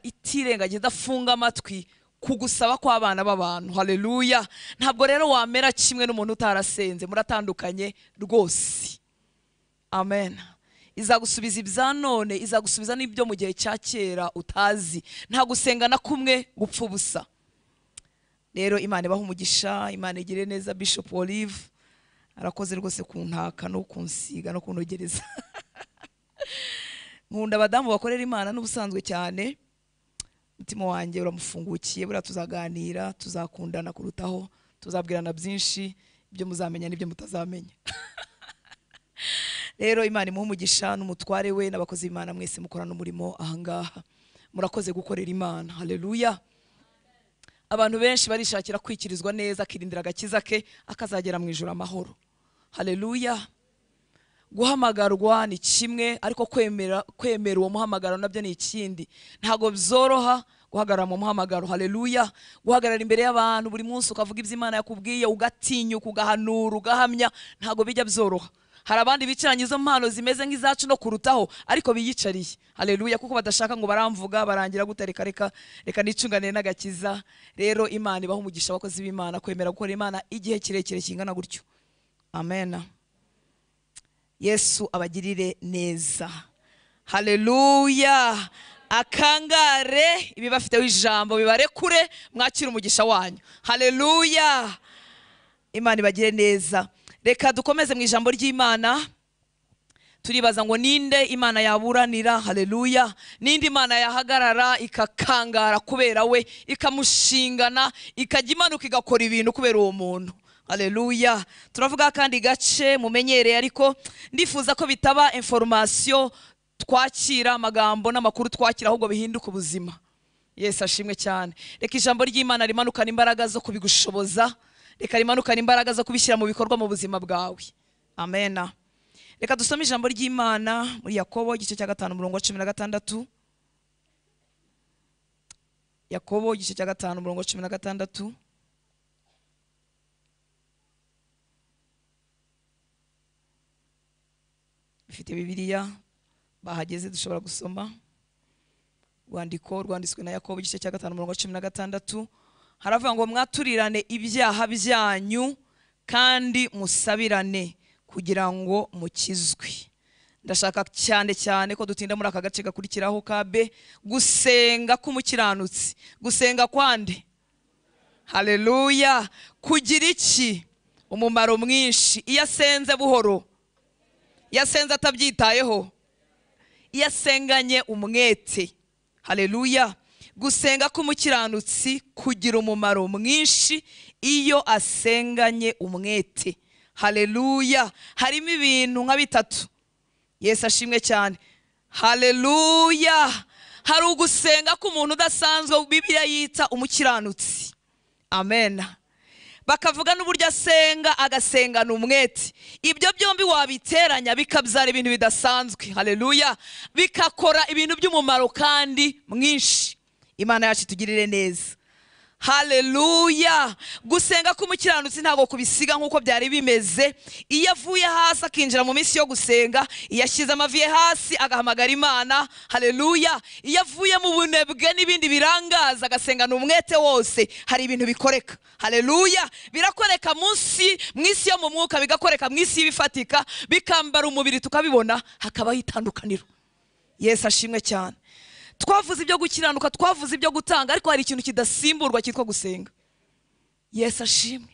Itirengagiza, idafunga amatwi kugusaba kw'abana b'abantu. Haleluya. Ntabwo rero wamera kimwe n'umuntu utarasenze, muratandukanye rwose. Amen. Izagusubiza ibya none, izagusubiza n'ibyo mu gihe cya kera utazi. Nta gusenga na kumwe gupfa ubusa. Rero Imana ibahe umugisha, Imana igire neza. Bishop Olive arakoze rwose kuntaka no kunsiga no kunogereza. Nkunda abadamu bakorera Imana n'ubusanzwe cyane. Umutima wanjye uramufungukiye, buriya tuzaganira, tuzakundana kurutaho, tuzabwirana byinshi, ibyo muzamenya n'ibyo mutazamenya. Rero Imana imuhe umugisha n'umutware we n'abakozi b'Imana mwese mukorana umurimo ahangaha. Murakoze gukorera Imana. Haleluya. Abantu benshi barishakira kwikirizwa neza, akirindira agakiza ke akazagera mu ijuru amahoro. Haleluya. Guhamagarwa ni kimwe, ariko kwemera uwo muhamagaro nabyo ni ikindi. Ntago byoroha guhagarara mu muhamagaro. Haleluya. Guhagarara imbere y'abantu buri munsi ukavuga ibyo Imana yakubwiye, ugatinyuka, ugahanura, ugahamya, ntago bijya byoroha. Hari abandi bicaranye izo mpano zimeze nk'izacu no kurutaho, ariko biyicariye. Haleluya, kuko badashaka ngo baramvuga, barangira gute, reka reka reka nicunganire n'agakiza. Rero Imana ibahe umugisha abakozi b'Imana kwemera gukora Imana igihe kirekire kingana gutyo. Amen. Yesu abagirire neza. Haleluya. Akangare ibibafiteho ijambo bibarekure, mwakire umugisha wanyu. Haleluya. Imana ibagire neza. Reka dukomeze mu ijambo ry'Imana. Turibaza ngo ninde Imana yaburanira? Haleluya. Ninde Imana yahagarara ikakangara kubera we, ikamushingana, ikajya imanuka igakora ibintu kubera uwo muntu? Haleluya. Turavuga kandi gace mumenyereye, ariko ndifuza ko bitaba information twakira, amagambo n'amakuru twakira, ahubwo bihinduka ubuzima. Yesu ashimwe cyane. Reka ijambo ry'Imana rimanukana imbaraga zo kubigushoboza, reka rimanukana imbaraga zo kubishyira mu bikorwa mu buzima bwawe. Amen. Reka dusome ijambo ry'Imana muri Yakobo igice cya 5 umurongo wa 16. Yakobo igice cya 5 umurongo wa 16. Bifite Bibiliya bahageze dushobora gusoma. Rwandiko rwanditswe na Yakobo igice cya 5 umurongo wa 16, haravuga ngo mwaturirane ibyaha byanyu kandi musabirane kugira ngo mukizwe. Ndashaka cyane cyane ko dutinda muri aka gace gakurikiraho ka B, gusenga k'umukiranutsi. Gusenga kwande? Haleluya. Kugira iki? Umumaro mwinshi. Iyo asenze buhoro, iyo asenze atabyitayeho, iyo asenganye umwete. Haleluya. Gusenga k'umukiranutsi kugira umumaro mwinshi iyo asenganye umwete. Haleluya. Harimo ibintu nka bitatu. Yesu ashimwe cyane. Haleluya. Hari ugusenga k'umuntu udasanzwe Bibiliya yita umukiranutsi. Amen. Bakavuga n'uburyo asenga, agasengana umwete. Ibyo byombi wabiteranya bikabyara ibintu bidasanzwe. Haleluya. Bikakora ibintu by'umumaro kandi mwinshi. Imana yacu itugirire neza. Haleluya. Gusenga k'umukiranutsi ntago kubisiga nkuko byari bimeze. Iyo avuye hasi akinjira mu minsi yo gusenga, iyo ashyize amavi ye hasi agahamagara Imana. Haleluya. Iyo avuye mu bunebwe n'ibindi birangaza agasengana umwete wose, hari ibintu bikoreka. Haleluya. Birakoreka munsi mu isi yo mu mwuka, bigakoreka mu isi y'ibifatika, bikambara umubiri tukabibona, hakabaho itandukaniro. Yesu ashimwe cyane. Twavuze ibyo gukiranuka, twavuze ibyo gutanga, ariko hari ikintu kidasimburwa cyitwa gusenga. Yesu ashimwe.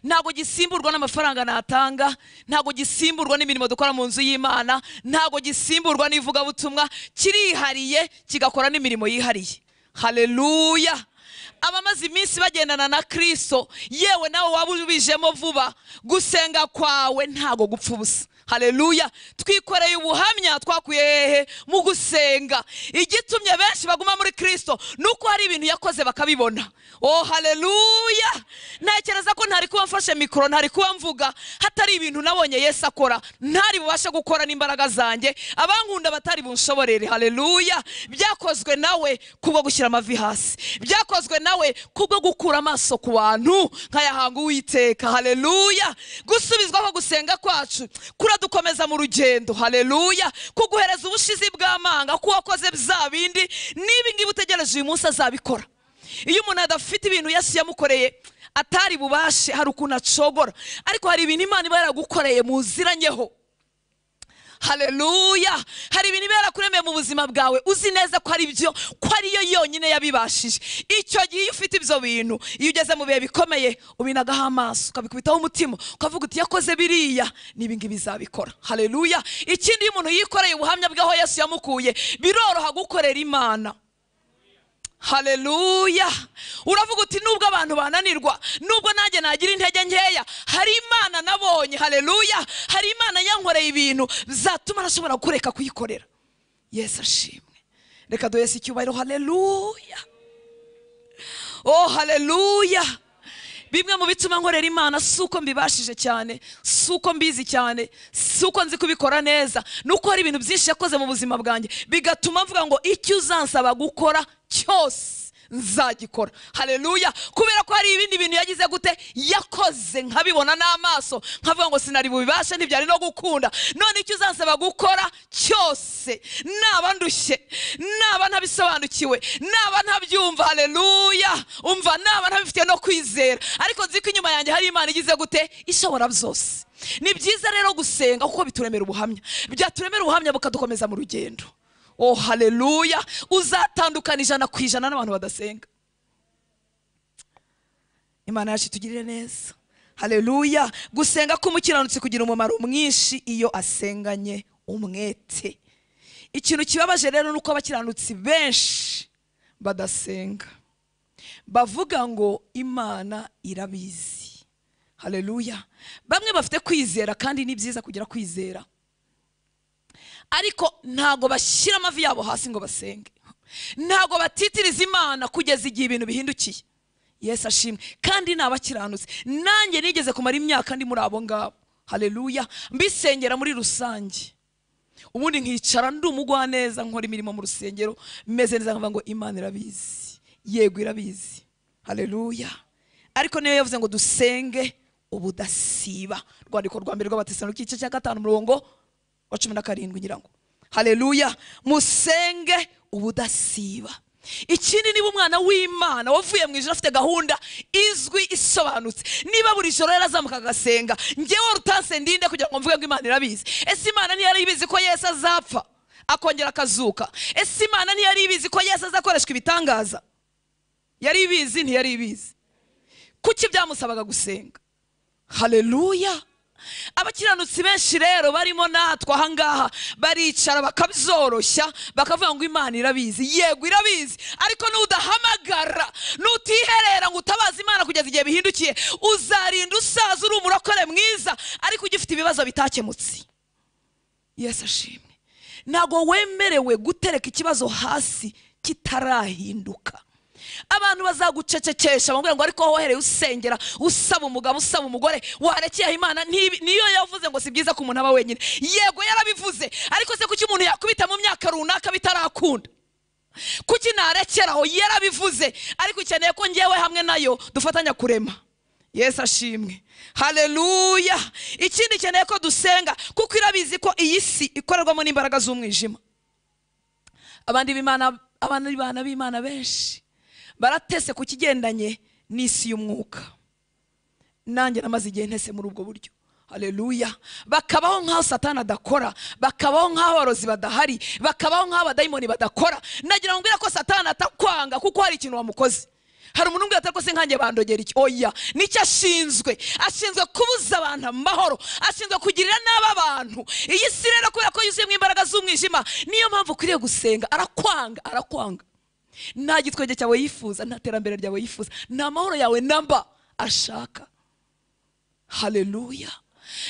Ntago gisimburwa n'amafaranga natanga, ntago gisimburwa n'imirimo dukora mu nzu y'Imana, ntago gisimburwa n'ivugabutumwa, kirihariye kigakora n'imirimo yihariye. Haleluya. Abamaze iminsi bagendana na Kristo, yewe nawe waba ubijemo vuba, gusenga kwawe ntago gupfa ubusa. Haleluya. Twikoreye ubuhamya twakuye hehe? Mu gusenga. Igitumye benshi baguma muri Kristo nuko hari ibintu yakoze bakabibona. Oh haleluya. Ntekereza ko ntari kuba mfashe mikoro, ntari kuba mvuga hatari ibintu nabonye Yesu akora, ntari bubashe gukora n'imbaraga zanjye, abankunda batari bunshoborere. Haleluya. Byakozwe nawe kubwo gushyira amavi hasi, byakozwe nawe kubwo gukura amaso ku bantu nkayahanga Uwiteka. Haleluya. Gusubizwa ko gusenga kwacu kuradukomeza mu rugendo. Haleluya. Kuguhereza ubushizi bw'amanga ko wakoze bya bindi nibi ngibi utegereje uyu munsi azabikora. Iyo umuntu adafite ibintu Yesu yamukoreye atari bubashe, hari ukuntu acogora, ariko hari ibintu Imana iba yaragukoreye muziranyeho. Haleluya. Hari ibintu iba yarakuremeye mu buzima bwawe uzi neza ko ari byo, ko ariyo yonyine yabibashije. Icyo gihe iyo ufite ibyo bintu, iyo ugeze mu bihe bikomeye, ubinagaho amaso, ukabikubitaho umutima, ukavuga uti yakoze biriya, n'ibi ngibi bizabikora. Haleluya. Ikindi, iyo umuntu yikoreye ubuhamya bw'aho Yesu yamukuye, biroroha gukorera Imana. Haleluya. Uravuga uti nubwo abantu bananirwa, nubwo nanjye nagira intege nkeya, hari Imana nabonye. Haleluya. Hari Imana yankoreye ibintu bizatuma nashobora kureka kuyikorera. Yesu ashimwe. Reka duhe Yesu icyubahiro. Haleluya. Oh haleluya. Bimwe mu bituma nkorera Imana si uko mbibashije cyane, si uko mbizi cyane, si uko nzi kubikora neza, nuko hari ibintu byinshi yakoze mu buzima bwanjye bigatuma mvuga ngo icyo uzansaba gukora cyose nzagikora. Haleluya. Kubera ko hari ibindi bintu yagize gute, yakoze nkabibona n'amaso, nkavuga ngo sinari bubibashe, ntibyari no gukunda. None icyo uzansaba gukora cyose, naba ndushye, naba ntabisobanukiwe, naba ntabyumva, haleluya, umva naba ntabifitiye no kwizera, ariko nzi ko inyuma yanjye hari Imana igize gute, ishobora byose. Ni byiza rero gusenga kuko bituremera ubuhamya, byaturemera ubuhamya bukadukomeza mu rugendo. Oh haleluya. Uzatandukana 100% n'abantu badasenga. Imana yacu itugirire neza. Haleluya. Gusenga k'umukiranutsi kugira umumaro mwinshi iyo asenganye umwete. Ikintu kibabaje rero nuko abakiranutsi benshi badasenga, bavuga ngo Imana irabizi. Haleluya. Bamwe bafite kwizera, kandi ni byiza kugira kwizera, ariko ntago bashyira amavi yabo hasi ngo basenge, ntago batitiriza Imana kugeza igihe ibintu bihindukiye. Yesu ashimwe. Kandi nabakiranutse, nanjye nigeze kumara imyaka ndi muri abo ngabo. Haleluya. Mbisengera muri rusange, ubundi nkicara ndi umugwa neza, nkora imirimo mu rusengero meze neza, nkavuga ngo Imana irabizi, yego irabizi. Haleluya. Ariko niyo yavuze ngo dusenge ubudasiba. Rwandiko rwa mbere rw'Abatesalonike igice cya 5 umurongo wa 17 ngira ngo. Haleluya. Musenge ubudasiba. Ikindi, niba umwana w'Imana wavuye mu ijuru afite gahunda izwi isobanutse, niba buri joro yarazamuka agasenga, njyewe rutanse ndinde kugira ngo mvuge ngo Imana irabizi. Ese Imana ntiyari ibizi ko Yesu azapfa akongera akazuka? Ese Imana ntiyari ibizi ko Yesu azakoreshwa ibitangaza? Yari ibizi, ntiyari ibizi? Kuki byamusabaga gusenga? Haleluya. Abakiranutsi benshi rero barimo natwe ahangaha baricara bakabyoroshya, bakavuga ngo Imana irabizi. Yego irabizi, ariko nudahamagara, nutiherera ngo utabaze Imana kugeza igihe bihindukiye, uzarinda usaza uri umurokore mwiza ariko ugifite ibibazo bitakemutse. Yesu ashimwe. Ntago wemerewe gutereka ikibazo hasi kitarahinduka. Abantu bazagucecekesha bamubwira ngo ariko wohereye usengera, usaba umugabo, usaba umugore, warekeye Imana. Niyo yavuze ngo si byiza ko umuntu aba wenyine. Yego yarabivuze, ariko se kuki umuntu yakubita mu myaka runaka bitarakunda? Kuki narekeraho? Yarabivuze, ariko ukeneye ko ngewe hamwe nayo dufatanya kurema. Yesu ashimwe. Haleluya. Ikindi keneye ko dusenga kuko irabizi ko iyi si ikorerwamo n'imbaraga z'umwijima. Abandi b'Imana, abandi bana b'Imana benshi baratese ku kigendanye n'isi y'umwuka. Nanjye namaze igihe ntese muri ubwo buryo. Haleluya. Bakabaho nk'aho Satani adakora, bakabaho nk'aho abarozi badahari, bakabaho nk'aho abadayimoni badakora. Nagira ngo mbwira ko Satani atakwanga kuko hari ikintu wamukoze. Hari umuntu umbwira ati ko se nkanjye bandogera iki? Oya, nicyo ashinzwe. Ashinzwe kubuza abantu amahoro, ashinzwe kugirira nabi abantu. Iyi si rero kubera ko yuzuyemo imbaraga z'umwijima, niyo mpamvu ukwiriye gusenga. Arakwanga, arakwanga. Nta gitwenge cyawe yifuza, nta terambere ryawe yifuza, nta mahoro yawe namba ashaka. Haleluya.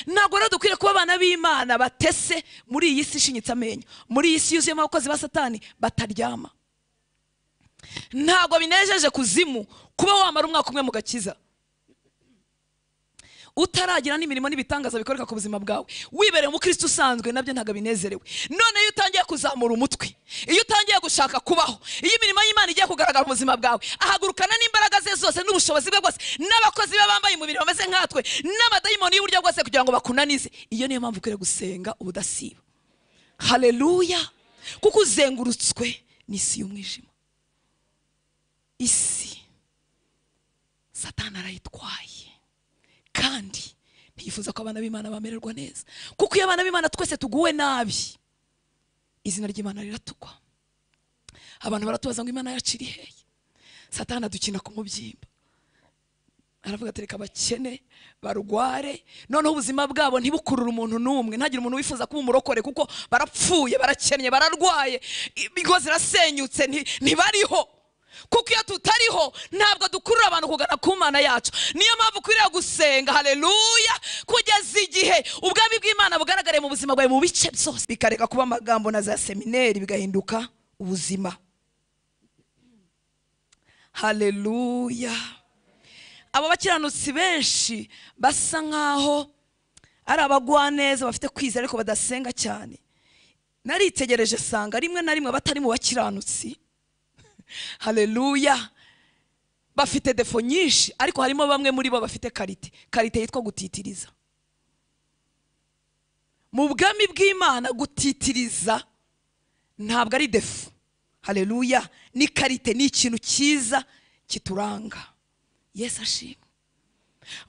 Ntabwo rero dukwiriye kuba abana b'Imana batese muri iyi si ishinyitse amenyo, muri iyi si yuzuyemo abakozi ba Satani bataryama. Ntabwo binejeje kuzimu kuba wamara umwaka umwe mu gakiza utaragira n'imirimo n'ibitangaza bikoreka ku buzima bwawe, wibereye umukristo usanzwe, nabyo ntabwo binezerewe. None iyo utangiye kuzamura umutwe, iyo utangiye gushaka kubaho, iyo imirimo y'Imana igiye kugaragara mu buzima bwawe, ahagurukana n'imbaraga ze zose n'ubushobozi bwe bwose, n'abakozi be bambaye umubiri bameze nkatwe, n'abadayimoni y'uburyo bwose kugira ngo bakunanize. Iyo niyo mpamvu ukwiriye gusenga ubudasiba. Haleluya. Kuko uzengurutswe n'isi y'umwijima. Isi Satani arayitwaye, kandi ntiyifuza ko abana b'Imana bamererwa neza, kuko iyo abana b'Imana twese tuguwe nabi, izina ry'Imana riratukwa. Abantu baratubaza ngo Imana yacu iri hehe? Satani adukina ku mubyimba, aravuga ati reka abakene barware, noneho ubuzima bwabo ntibukurure umuntu n'umwe, ntagire umuntu wifuza kuba umurokore, kuko barapfuye, barakennye, bararwaye, ingo zirasenyutse, ntibariho. Kuko iyo tutariho ntabwo dukurura abantu kugana ku Mana yacu. Niyo mpamvu ukwiriye gusenga, haleluya, kugeza igihe ubwami bw'Imana bugaragariye mu buzima bwawe mu bice byose, bikareka kuba amagambo na za semineri, bigahinduka ubuzima. Haleluya. Abo bakiranutsi benshi basa nkaho ari abagwaneza, bafite kwizera ariko badasenga cyane. Naritegereje sanga rimwe na rimwe batari mu bakiranutsi, haleluya, bafite defo nyinshi, ariko harimo bamwe muri bo bafite karite, karite yitwa gutitiriza. Mu bwami bw'Imana gutitiriza ntabwo ari defo, haleluya, ni karite, ni ikintu cyiza kituranga. Yesu ashimwe.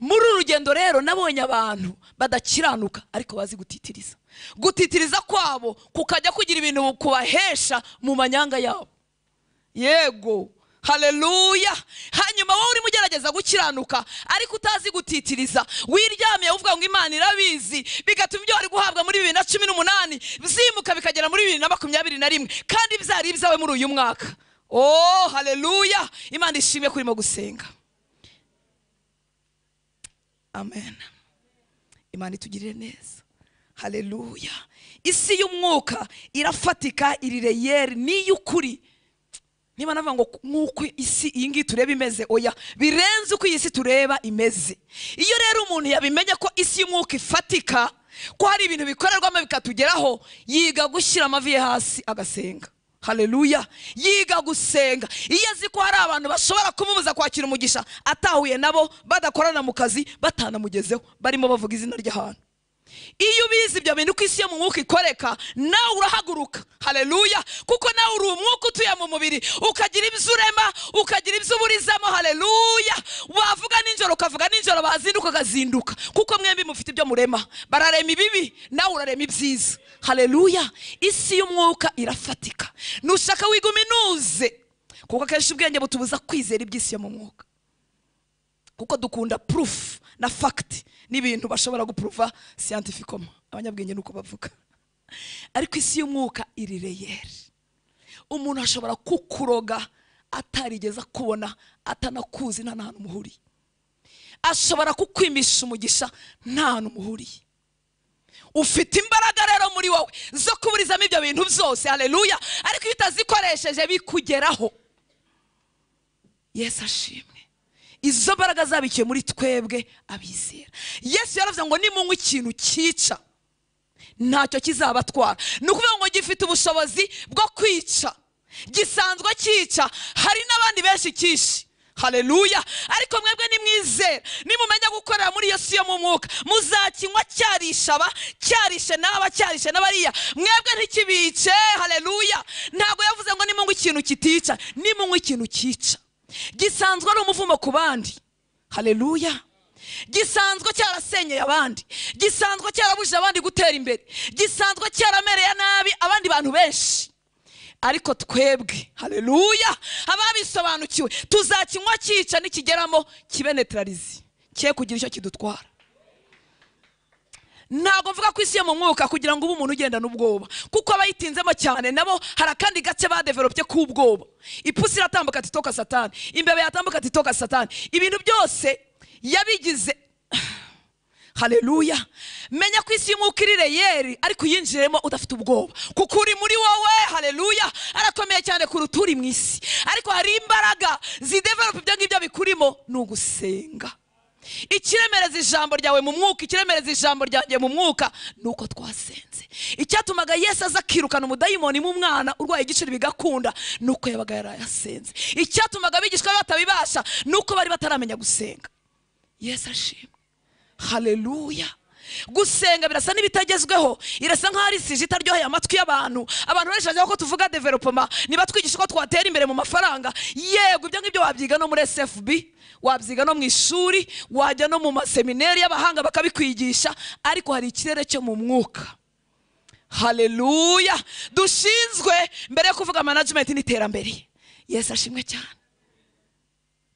Muri uru rugendo rero nabonye abantu badakiranuka ariko bazi gutitiriza. Gutitiriza kwabo kukajya kugira ibintu kubahesha mu manyanga yabo. Yego, haleluya. Hanyuma wowe urimo ugerageza gukiranuka ariko utazi gutitiriza, wiryamiye uvuga ngo Imana irabizi, bigatuma ibyo wari guhabwa muri 2018 bizimuka bikagera muri 2021, kandi byari ibyawe muri uyu mwaka. Oh, haleluya. Imana ishimwe kurimo gusenga. Amen. Imana itugirire neza. Haleluya. Isi y'umwuka irafatika, iri reyeri, ni y'ukuri. Niba navuga ngo nk'uko isi iyi ngiyi tureba imeze, oya, birenze uko iyi si tureba imeze. Iyo rero umuntu yabimenye ko isi y'umwuka ifatika, ko hari ibintu bikorerwamo bikatugeraho, yiga gushyira amavi ye hasi agasenga. Haleluya. Yiga gusenga. Iyo azi ko hari abantu bashobora kumubuza kwakira umugisha atahuye nabo, badakorana mu kazi, batanamugezeho, barimo bavuga izina ry'ahantu. Iyo ubizi ibyo bintu ko isi yo mu mwuka ikoreka, nawe urahaguruka. Haleluya. Kuko nawe uri umwuka utuye mu mubiri, ukagira ibyo urema, ukagira ibyo uburizamo. Haleluya. Wavuga nijoro ukavuga nijoro, bazinduka ukazinduka, kuko mwembi mufite ibyo murema. Bararema ibibi, nawe urarema ibyiza. Haleluya. Isi y'umwuka irafatika. Nushaka wiguminuze, kuko akenshi ubwenge butubuza kwizera iby'isi yo mu mwuka, kuko dukunda proof na fact n'ibintu bashobora guprova scientifiquement, abanyabwenge nuko bavuga. Ariko isi y'umwuka iri reyeri. Umuntu ashobora kukuroga atarigeza kubona, atanakuzi, nta hantu muhuriye. Ashobora kukwimisha umugisha nta hantu muhuriye. Ufite imbaraga rero muri wowe zo kuburizamo ibyo bintu byose. Haleluya. Ariko iyo utazikoresheje bikugeraho. Yesu ashimwe. Izo mbaraga zabikiye muri twebwe abizera. Yesu yaravuze ngo nimunywa ikintu cyica ntacyo kizabatwara. Ni ukuvuga ngo gifite ubushobozi bwo kwica, gisanzwe cyica, hari n'abandi benshi kishi. Haleluya. Ariko mwebwe nimwizera, nimumenya gukorera muri iyo si yo mu mwuka, muzakinywa cyarisha aba, cyarishe n'aba, cyarishe n'abariya, mwebwe ntikibice. Haleluya. Ntabwo yavuze ngo nimunywa ikintu kitica, nimunywa ikintu cyica, gisanzwe ari umuvumo ku bandi. Haleluya. Gisanzwe cyarasenyeye abandi, gisanzwe cyarabujije abandi gutera imbere, gisanzwe cyaramereye nabi abandi bantu benshi. Ariko twebwe, haleluya, ababisobanukiwe tuzakinywa cyica, nikigeramo kibe neutralize, cye kugira icyo kidutwara. Ntabwo mvuga ko isi yo mu mwuka kugira ngo ube umuntu ugenda n'ubwoba, kuko abayitinzemo cyane nabo hari akandi gace badevelopye k'ubwoba. Ipusi iratambuka ati toka Satani, imbeba yatambuka ati toka Satani, ibintu byose yabigize. Haleluya. Menya ko isi y'umwuka iri reyeri, ariko uyinjiremo udafite ubwoba, kuko uri muri wowe. Haleluya. Arakomeye cyane kuruta uri mu isi. Ariko hari imbaraga zidevelop ibyo ngibyo bikurimo, ni ugusenga. Ikiremereza ijambo ryawe mu mwuka, ikiremereza ijambo ryanjye mu mwuka, nuko twasenze. Icyatumaga Yesu aza akirukana umudayimoni mu mwana urwaye igicuri bigakunda, nuko yabaga yarayasenze. Icyatumaga abigishwa batabibasha, nuko bari bataramenya gusenga. Yesu ashimwe. Haleluya. Gusenga birasa n'ibitagezweho, irasa nkaho ari sujet itaryoheye amatwi y'abantu. Abantu benshi bazi ko tuvuga development, niba twigisha ko twatera imbere mu mafaranga. Yego, ibyo ngibyo wabyiga no muri SFB, wabyiga no mu ishuri, wajya no mu maseminari y'abahanga bakabikwigisha, ariko hari ikirere cyo mu mwuka. Haleluya. Dushinzwe mbere yo kuvuga management n'iterambere. Yesu ashimwe cyane.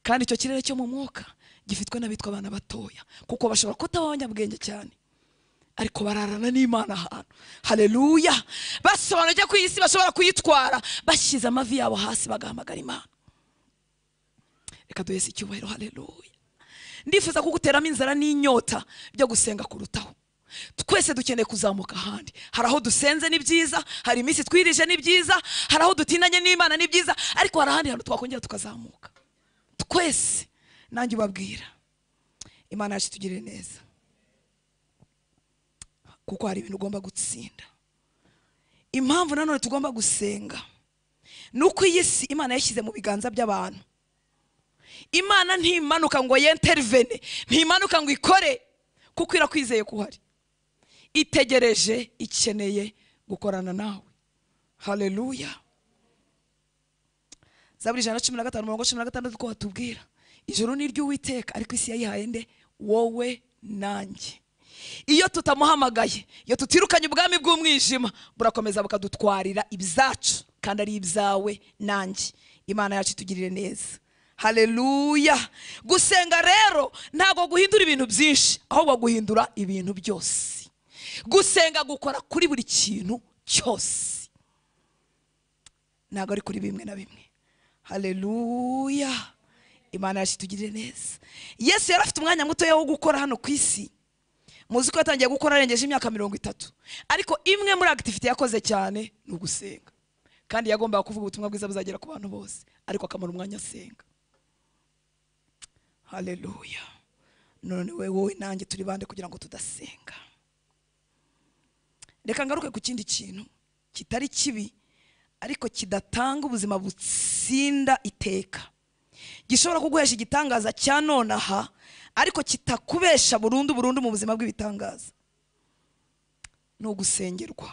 Kandi icyo kirere cyo mu mwuka gifitwe n'abitwa abana batoya, kuko bashobora kutaba abanyabwenge cyane, ariko bararana n'Imana ahantu. Haleluya. Basobanuye ko iyi si bashobora kuyitwara bashyize amavi yabo hasi bagahamagara Imana. Reka duhe Yesu icyubahiro. Haleluya. Ndifuza kuguteramo inzara n'inyota byo gusenga kurutaho. Twese dukeneye kuzamuka ahandi. Hari aho dusenze ni byiza, hari iminsi twirije ni byiza, hari aho dutinanye n'Imana ni byiza, ariko hari ahandi hantu twakongera tukazamuka. Twese nanjye ubabwira, Imana yacu itugirire neza, kuko hari ibintu ugomba gutsinda. Impamvu nanone tugomba gusenga nuko iyi si Imana yashyize mu biganza by'abantu. Imana ntimanuka ngo yentervene, ntimanuka ngo ikore, kuko irakwizeye kuhari. Itegereje, ikeneye gukorana nawe. Haleluya. Zaburi 115 umurongo 16 ko hatubwira, ijuru ni iry'Uwiteka ariko isi yayihaye nde? Wowe nanjye. Iyo tutamuhamagaye, iyo tutirukanye ubwami bw'umwijima, burakomeza bukadutwarira ibyacu kandi ari ibyawe nanjye. Imana yacu itugirire neza. Haleluya. Gusenga rero ntago guhindura ibintu byinshi, ahubwo guhindura ibintu byose. Gusenga gukora kuri buri kintu cyose, ntago ari kuri bimwe na bimwe. Haleluya. Imana yacu itugirire neza. Yesu yari afite umwanya muto wo gukora hano ku isi. Muzi ko yatangiye gukora arengeje imyaka 30, ariko imwe muri activity yakoze cyane ni ugusenga. Kandi yagombaga kuvuga ubutumwa bwiza buzagera ku bantu bose, ariko akamara umwanya asenga. Haleluya. None wowe nanjye turi bande kugira ngo tudasenga? Reka ngaruke ku kindi kintu kitari kibi ariko kidatanga ubuzima butsinda iteka, gishobora kuguhesha igitangaza cya nonaha ariko kitakubesha burundu burundu mu buzima bw'ibitangaza, ni ugusengerwa.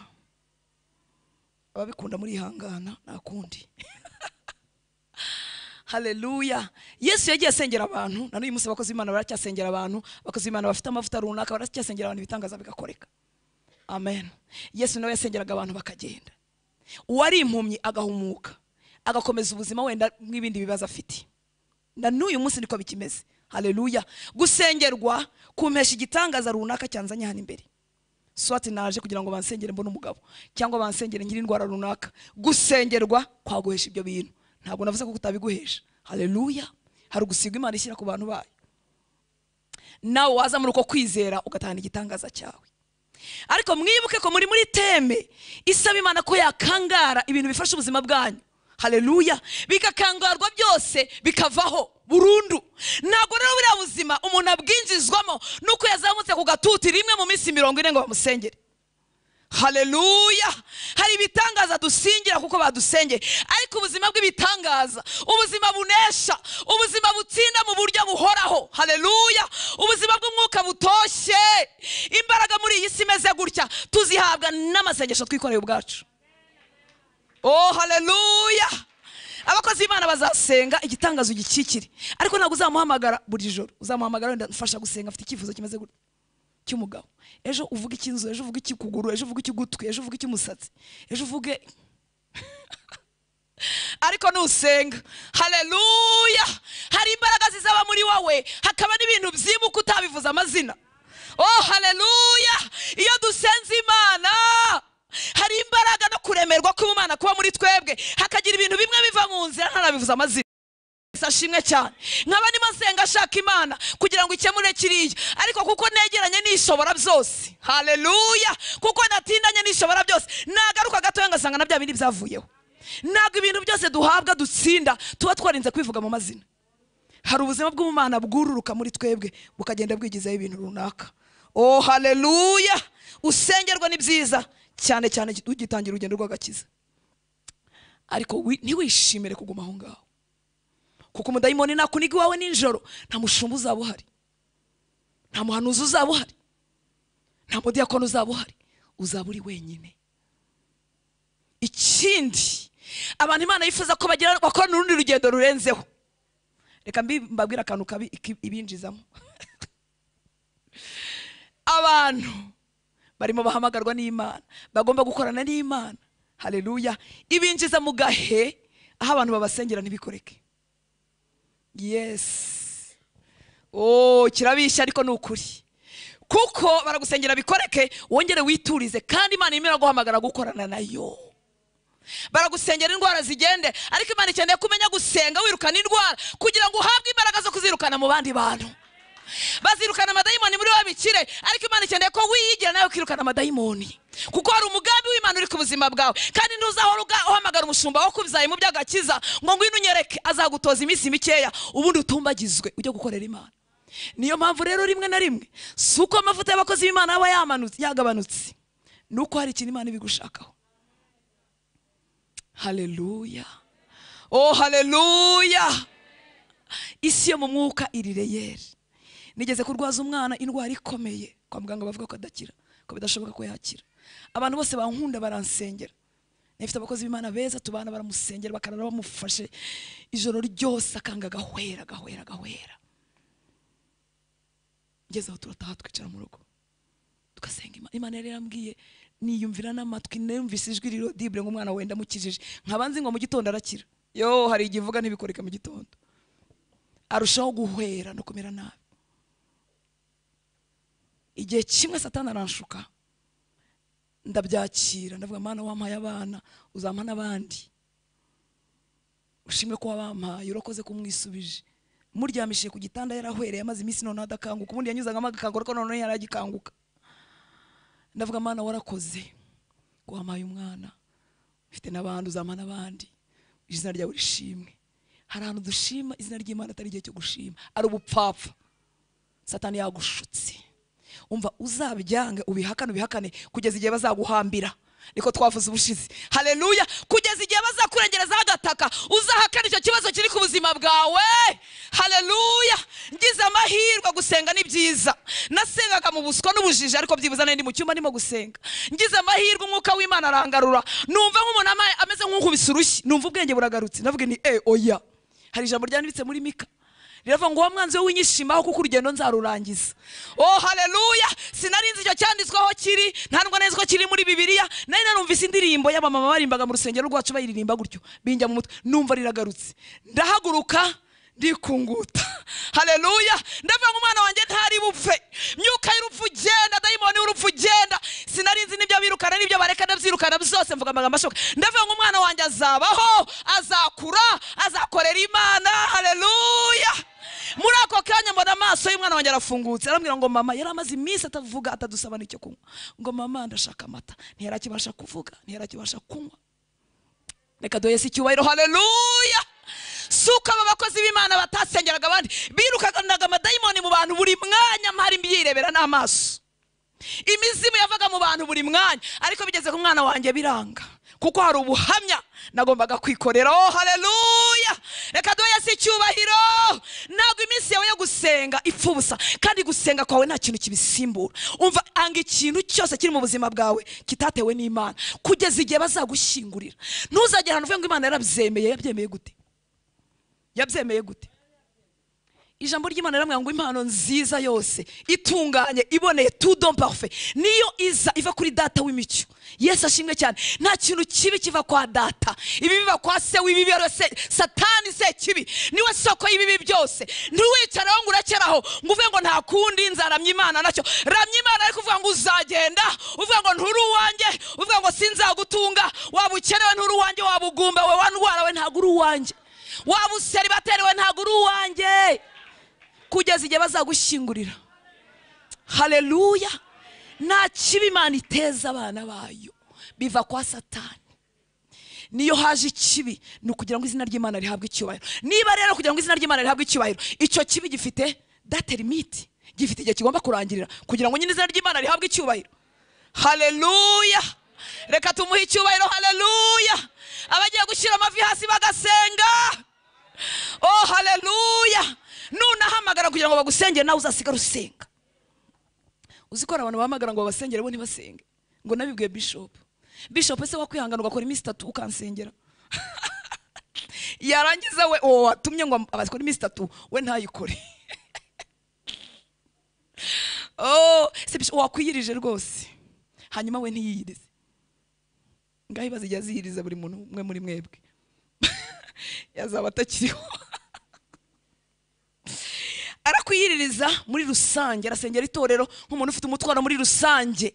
Ababikunda muri ihangana nta kundi. Haleluya. Yesu yagiye asengera abantu, na n'uyu munsi abakozi b'Imana baracyasengera abantu, abakozi b'Imana bafite amavuta runaka baracyasengera abantu, ibitangaza bigakoreka. Amen. Yesu nawe yasengeraga abantu bakagenda. Uwari impumyi agahumuka, agakomeza ubuzima wenda n'ibindi bibazo afite. Na n'uyu munsi niko bikimeze. Haleluya. Gusengerwa kumpesha igitangaza runaka cyanzanye hano imbere. Swati naje kugira ngo bansengere mbone umugabo, cyangwa bansengere ngire indwara runaka. Gusengerwa kwaguhesha ibyo bintu. Ntabwo navuze ko kutabiguhesha. Haleluya. Hari ugusigwa Imana ishyira ku bantu bayo. Nawe waza muri uko kwizera ugatahana igitangaza cyawe. Ariko mwibuke ko muri teme isaba Imana ko yakangara ibintu bifasha ubuzima bwanyu. Haleluya. Bikakangarwa byose bikavaho burundu. Ntabwo rero buriya buzima umuntu abwinjizwamo nuko yazamutse ku gatuti rimwe mu minsi 40 ngo bamusengere. Haleluya. Hari ibitangaza dusingira kuko badusengeye, ariko ubuzima bw'ibitangaza, ubuzima bunesha, ubuzima butsinda mu buryo buhoraho. Haleluya. Ubuzima bw'umwuka butoshye, imbaraga muri iyi si imeze gutya tuzihabwa n'amasengesho twikoreye ubwacu. Oh haleluya. Abakozi b'Imana bazasenga igitangazo gikikire, ariko ntabwo uzamuhamagara buri joro. Uzamuhamagara wenda mfasha gusenga, afite icyifuzo kimeze gutya cy'umugabo. Ejo uvuga icy'inzu, ejo uvuga icy'ukuguru, ejo uvuga icy'ugutwi, ejo uvuga icy'umusatsi, ejo uvuge ariko nusenga. Haleluya. Hari imbaraga zizaba muri wowe, hakaba n'ibintu byibuka utabivuza amazina. Oh haleluya. Iyo dusenze Imana hari imbaraga no kuremerwa kw'Imana kuba muri twebwe, hakagira ibintu bimwe biva mu nzira ntarabivuza amazina. Ashimwe cyane. Nkaba ndimo nsenga ashaka Imana kugira ngo ikemure kiriya, ariko kuko negeranye nishobora byose. Haleluya. Kuko natindanye nishobora byose, nagaruka gatoya ngasanga na bya bindi byavuyeho. Ntabwo ibintu byose duhabwa dutsinda tuba twarinze kwivuga mu mazina. Hari ubuzima bw'Imana bwururuka muri twebwe bukagenda bwigizaho ibintu runaka. Oh haleluya. Usengerwa ni byiza cyane cyane ugitangira urugendo rw'agakiza, ariko ntiwishimire kuguma aho ngaho, kuko umudayimoni nakuniga iwawe nijoro, nta mushumba uzaba uhari, nta muhanuzi uzaba uhari, Nta mudiyakoni uzaba uhari, uzaba uri wenyine. Ikindi abantu Imana yifuza ko bagira bakora n'urundi rugendo rurenzeho. Reka mbabwire akantu kabi ibinjizamo. Abantu barimo bahamagarwa n'Imana, bagomba gukorana n'Imana. Haleluya. Ibinjiza mu gahe aho abantu babasengera ntibikoreke. Yes. Oh, kirabishya ariko ni ukuri. Kuko baragusengera bikoreke, wongere witurize, kandi Imana imira guhamagara gukorana nayo. Baragusengera indwara zigende, ariko Imana ikeneye kumenya gusenga wirukana indwara kugira ngo uhabwe imbaraga zo kuzirukana mu bandi bantu. Bazirukana amadayimoni muri babikire, ariko Imana ikeneye ko wiyigira nawe ukirukana amadayimoni, kuko hari umugambi w'Imana uri ku buzima bwawe. Kandi ntuzahora uhamagara umushumba wo kubyaye mu by'agakiza ngo ngwino unyereke, azagutoza iminsi mikeya ubundi utumbagizwe ujye gukorera Imana. Niyo mpamvu rero rimwe na rimwe si uko amavuta y'abakozi b'Imana aba yamanutse yagabanutse, nuko hari ikintu Imana ibigushakaho. Haleluya. Oh, haleluya. Isi yo mu mwuka iri reyeri. Nigeze kurwaza umwana indwara ikomeye, kwa muganga bavuga ko adakira, ko bidashoboka ko yakira. Abantu bose bankunda baransengera. Nifite abakozi b'Imana beza tubana, baramusengera bakarara bamufashe ijoro ryose, akanga gahwera gahwera gahwera. Ngeze aho turataha twicara mu rugo tugasenga Imana. Imana yari yarambwiye, niyumvira n'amatwi, numvise ijwi rirodible ngo umwana wenda mukijije, nkabanzi ngo mu gitondo arakira. Yo, hari igivuga ntibikoreka mu gitondo, arushaho guhwera no kumera nabi. Igihe kimwe Satani aranshuka, ndabyakira, ndavuga Mana wampaye abana uzampa n'abandi, ushimwe ko wabampaye, urakoze kumwisubije. Muryamishije ku gitanda yarahwereye amaze iminsi none adakanguka, ubundi yanyuzagamo agakangura ariko none yaragikanguka. Ndavuga Mana warakoze ko wampaye umwana, ufite n'abandi uzampa n'abandi, izina ryawe rishimwe. Hari ahantu dushima izina ry'Imana atari igihe cyo gushima, ari ubupfapfa. Satani yagushutse. Umva, uzabyange ubihakane ubihakane kugeza igihe bazaguhambira. Niko twavuze ubushize. Haleluya. Kugeza igihe bazakurengereza agataka, uzahakana icyo kibazo kiri ku buzima bwawe. Haleluya. Ngize amahirwe gusenga ni byiza. Nasengaga mu buswa n'ubujiji, ariko byibuza nari ndi mu cyumba ndimo gusenga. Ngize amahirwe umwuka w'Imana arangarura. Numva nk'umuntu ameze nk'unkubise urushyi, numva ubwenge buragarutse. Ndavuga nti oya. Hari ijambo ryanditse muri Mika riravuga ngo wa mwanzi we winyishimaho kuko urugendo nzarurangiza. Oh, haleluya. Sinari nzi icyo cyanditsweho kiri, nta nubwo nzi ko kiri muri Bibiliya. Nari narumvise indirimbo y'abamama barimbaga mu rusengero rwacu bayiririmba gutyo, binjya mu mutwe, numva riragarutse. Ndahaguruka ndikunguta. Haleluya. Ndavuga ngo umwana wanjye ntari bupfe, myuka y'urupfu genda, dayimoni y'urupfu genda. Sinari nzi n'ibyo birukana n'ibyo bareka, ndabyirukana byose, mvuga amagambo ashoboka. Ndavuga ngo umwana wanjye azabaho, azakura, azakorera Imana. Haleluya. Muri ako kanya mbona amaso y'umwana wanjye arafungutse, arambwira ngo mama, yari amaze iminsi atavuga atadusaba n'icyo kunywa, ngo mama ndashaka amata. Ntiyarakibasha kuvuga, ntiyarakibasha kunywa. Reka duhe Yesu icyubahiro. Haleluya. Suka aba bakozi b'Imana batasengeraga abandi, birukanaga amadayimoni mu bantu buri mwanya, mpari mbyirebera n'amaso. Imizimu yavaga mu bantu buri mwanya, ariko bigeze ku mwana wanjye biranga, kuko hari ubuhamya nagombaga kwikorera. Oh, haleluya. Reka duhe Yesu icyubahiro. Ntabwo iminsi yawe yo gusenga ipfa ubusa, kandi gusenga kwawe nta kintu kibisimbura. Umva, anga ikintu cyose kiri mu buzima bwawe kitatewe n'Imana kugeza igihe bazagushyingurira. Ntuzagera ahantu uvuge ngo Imana yarabyemeye. Yabyemeye gute? Yabyemeye gute? Ijambo ry'Imana riramubwira ngo impano nziza yose itunganye iboneye, tout don parfait, niyo iza iva kuri data w'imico. Yesu ashimwe cyane. Nta kintu kibi kiva kwa data, ibi biva kwa se w'ibibi, se Satani, se kibi, niwe soko y'ibibi byose. Ntiwicaraho ngo urakeraho ngo uvuge ngo nta kundi nzaramya Imana nacyo. Ramya Imana ariko uvuga ngo uzagenda, uvuga ngo nturi uwanjye, uvuga ngo sinzagutunga, waba ukenewe nturi uwanjye, waba ugumba we wandwara we ntabwo uri uwanjye, waba useribateri we ntabwo uri uwanjye, kugeza igihe bazagushyingurira. Haleluya. Nta kibi Imana iteza abana bayo, biva kwa Satani. Niyo haje ikibi ni ukugira ngo izina ry'Imana rihabwe icyubahiro. Niba rero kugira ngo izina ry'Imana rihabwe icyubahiro, icyo kibi gifite date limite, gifite igihe kigomba kurangirira kugira ngo nyine izina ry'Imana rihabwe icyubahiro. Haleluya. Reka tumuhe icyubahiro. Haleluya. Abagiye gushyira amavi hasi bagasenga. Oh, haleluya. Nunahamagara kugira ngo bagusengere, nawe uzasigara usenga. Uzi ko hari abantu bahamagara ngo babasengere bo ntibasenge, ngo nabibwiye bishop. Bishop ese wakwihangana ugakora iminsi 3 ukansengera? Yarangiza we uwo watumye ngo abakore iminsi 3 we ntayikore. Oh, se bishop wakwiyirije rwose, hanyuma we ntiyiyirize. Ngaho ibaze ijya aziyiriza buri muntu umwe muri mwebwe, yazaba atakiriho. Arakwiyiririza muri rusange, arasengera itorero nk'umuntu ufite umutwaro muri rusange.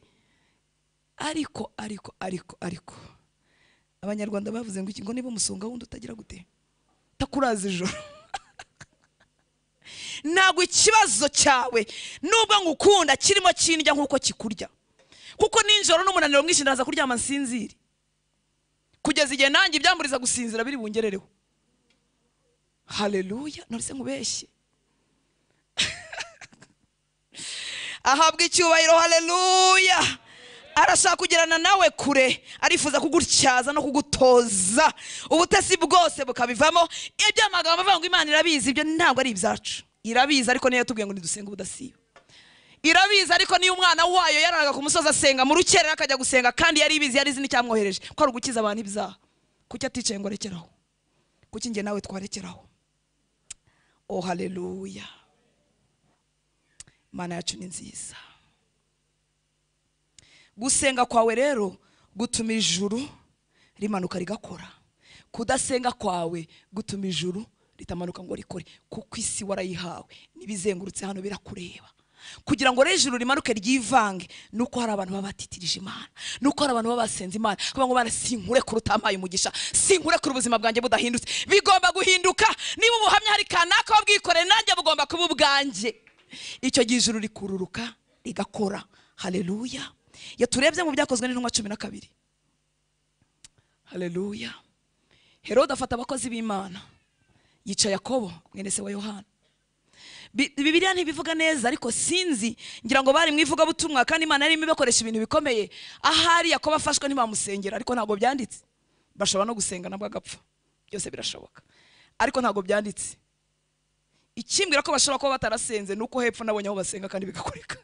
Ariko ariko ariko ariko Abanyarwanda bavuze ngo iki, ngo niba umusonga wundi utagira gute, takuraza ijoro. Ntabwo ikibazo cyawe nubwo ngukunda kirimo kindya nkuko kikurya, kuko ninjoro n'umunaniro mwinshi ndaza kuryama nsinzire, kugeza igihe nanjye ibyamburiza gusinzira biri bungerereho. Haleluya, none nkubeshye. Ahabwa icyubahiro, haleluya. Arashaka kugirana nawe kure, arifuza kugutyaza no kugutoza, ubutasi bwose bukabivamo. Ibyo amagambo avuga ngo Imana irabizi, ibyo ntabwo ari ibyacu. Irabizi ariko niyo yatubwiye ngo nidusenge ubudasiba. Irabizi ariko niyo umwana wayo yararaga ku musozi asenga mu rukerera akajya gusenga, kandi yari ibizi, yari izi n'icyamwohereje ko ari ugukiza abantu ibyaha. Kuki aticaye ngo arekeraho? Kuki njye nawe twarekeraho? Oh haleluya, Imana yacu ni nziza. Gusenga kwawe rero gutuma ijuru rimanuka rigakora. Kudasenga kwawe gutuma ijuru ritamanuka ngo rikore, kuko isi warayihawe n'ibizengurutse hano birakureba. Kugira ngo ijuru rimanuke ryivange, nuko hari abantu babatitirije Imana, nuko hari abantu babasenze Imana, kugira ngo Imana sinkure kuruta amaye umugisha, sinkure kuri ubuzima bwanjye budahindutse. Bigomba guhinduka. Niba ubuhamya hari kanaka wabwikoreye, nanjye bugomba kuba ubwanjye. Icyo gihe ijuru rikururuka rigakora. Haleluya. Ya turebye mu byakozwe n'intumwa 12. Haleluya. Herode afata abakozi b'Imana, yica Yakobo mwene se wa Yohana. Bibiliya ntibivuga neza, ariko sinzi, ngira ngo bari mu ivugabutumwa kandi Imana yarimo ibakoresha ibintu bikomeye. Ahari Yakobo afashwe ntibamusengera, ariko ntabwo byanditse. Bashobora no gusenga nabwo agapfa, byose birashoboka, ariko ntabwo byanditse. Ikimbwira ko bashobora kuba batarasenze nuko hepfo nabonye aho basenga kandi bigakoreka.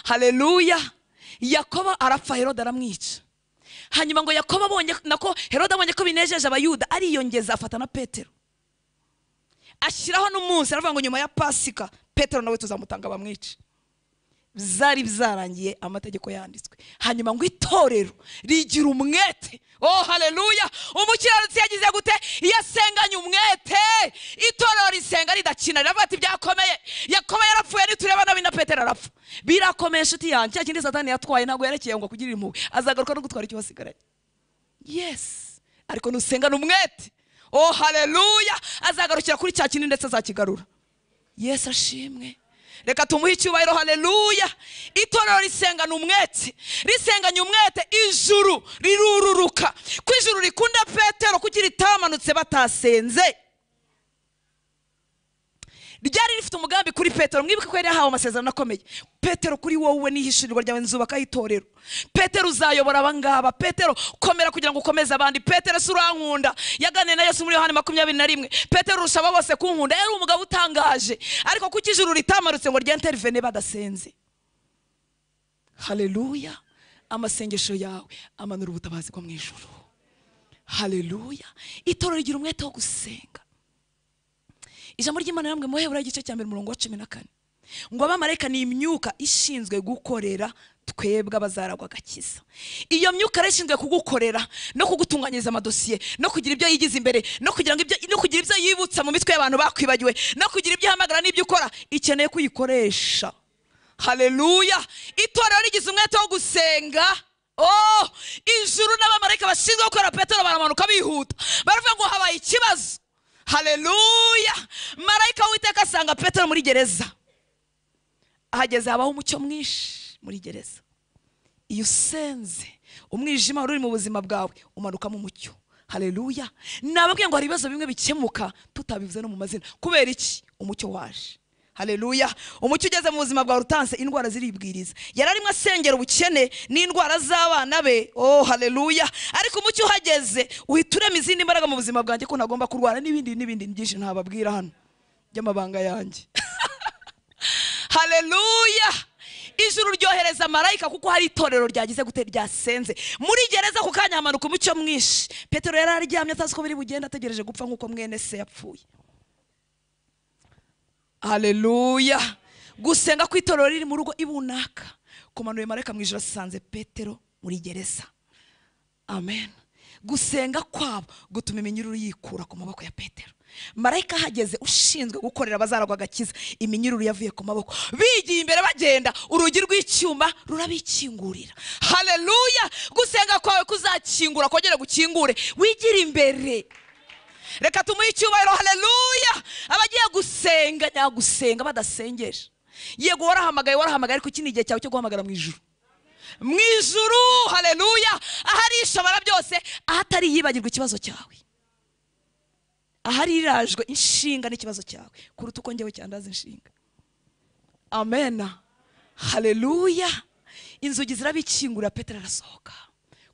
Haleluya. Yakobo arapfa, Herode aramwica. Hanyuma ngo Yakobo abonye nako Herode abonye ko binejeje Abayuda, ariyongeza afata na Petero, ashyiraho n'umunsi aravuga ngo nyuma ya Pasika Petero nawe tuzamutanga bamwice. Byari byarangiye, amategeko yanditswe. Hanyuma ngo itorero rigira umwete. Oh haleluya. Umukiranutsi yagize gute? Yasenganye umwete. Itorero risenga ridakina, riravuga ati byakomeye. Yakobo yarapfuye, nitureba nabi na Petero arapfa. Birakomeye inshuti yanjye. Cya kindi Satani yatwaye ntabwo yerekeye ngo kugirira impuhwe, azagaruka no gutwara icyo wasigaranye. Yes, ariko nusengana umwete, oh haleluya, azagarukira kuri cya kindi ndetse azakigarura. Yes ashimwe. Reka tumuhe icyubahiro, haleluya. Itorero risengana umwete, risenganye umwete, ijuru rirururuka. Ko ijuru rikunda Petero kuki ritamanutse batasenze? Ryari rifite umugambi kuri Petero. Mwibuke ko yari yahawe amasezerano akomeye. Petero, kuri wowe n'ihishurirwa ryawe nzubaka itorero. Petero uzayobora abangaba. Petero komera kugira ngo ukomeze abandi. Petero si urankunda, yaganiriye na Yesu muri Yohana 21. Petero urusha abo bose kunkunda. Yari umugabo utangaje, ariko kuki ijuru ritamanutse ngo ryintervene badasenze? Haleluya. Amasengesho yawe amanura ubutabazi bwo mu ijuru. Haleluya. Itorero rigira umwete wo gusenga. Ijambo ry'Imana namwe mu Heburayo igice cya 1 umurongo wa 14 ngo abamarayika ni imyuka ishinzwe gukorera twebwe abazaragwa agakiza. Iyo myuka rero ishinzwe kugukorera no kugutunganyiriza amadosiye, no kugira ibyo yigize imbere, no kugira ngo ibyo, no kugira ibyo yibutsa mu mitwe y'abantu bakwibagiwe, no kugira ibyo ihamagara n'ibyo ukora, ikeneye kuyikoresha. Haleluya. Itorero rigize umwete wo gusenga. Oh, ijuru n'abamarayika bashinzwe gukora Petero baramanuka bihuta, baravuga ngo habaye ikibazo. Haleluya. Marayika w'Uwiteka asanga Petero muri gereza. Ahageze habaho umucyo mwinshi muri gereza. Iyo usenze, umwijima uri mu buzima bwawe umanukamo umucyo. Haleluya. Nababwiye ngo hari ibibazo bimwe bikemuka tutabivuze no mu mazina. Kubera iki? Umucyo waje. Haleluya. Umucyo ugeze mu buzima bwawe utanse, indwara ziribwiriza. Yararimo asengera ubukene n'indwara z'abana be. Oh haleluya. Ariko umucyo uhageze uhita urema izindi mbaraga mu buzima bwanjye ko ntagomba kurwara n'ibindi n'ibindi byinshi ntababwira hano by'amabanga yanjye. Haleluya. Ijuru ryohereza marayika kuko hari itorero ryagize gute, ryasenze. Muri gereza ku kanya hamanuka umucyo mwinshi. Petero yari aryamye atazi ko biri bugende, ategereje gupfa nk'uko mwene se yapfuye. Haleluya. Gusenga kw'itorero riri mu rugo ibunaka kumanuye marayika mu ijuru asanze Petero muri gereza. Amen. Gusenga kwabo gutuma iminyururu yikura ku maboko ya Petero. Marayika ahageze ushinzwe gukorera abazaragwa agakiza, iminyururu yavuye ku maboko. Bigiye imbere bagenda, urugi rw'icyuma rurabikingurira. Haleluya. Gusenga kwawe kuzakingura, kongera gukingure, wigira imbere. Reka tumuhe icyubahiro. Haleluya. Abagiye gusenga nyagusenga badasengeje. Yego warahamagaye, warahamagaye, ariko iki ni igihe cyawe cyo guhamagara mu ijuru. Mu ijuru, haleluya. Ahari ishobora byose, ahatari yibagirwa ikibazo cyawe, ahari irajwe inshinga n'ikibazo cyawe kuruta uko njyewe cyandaza inshinga. Amen. Haleluya. Inzugi zirabikingura, Petero arasohoka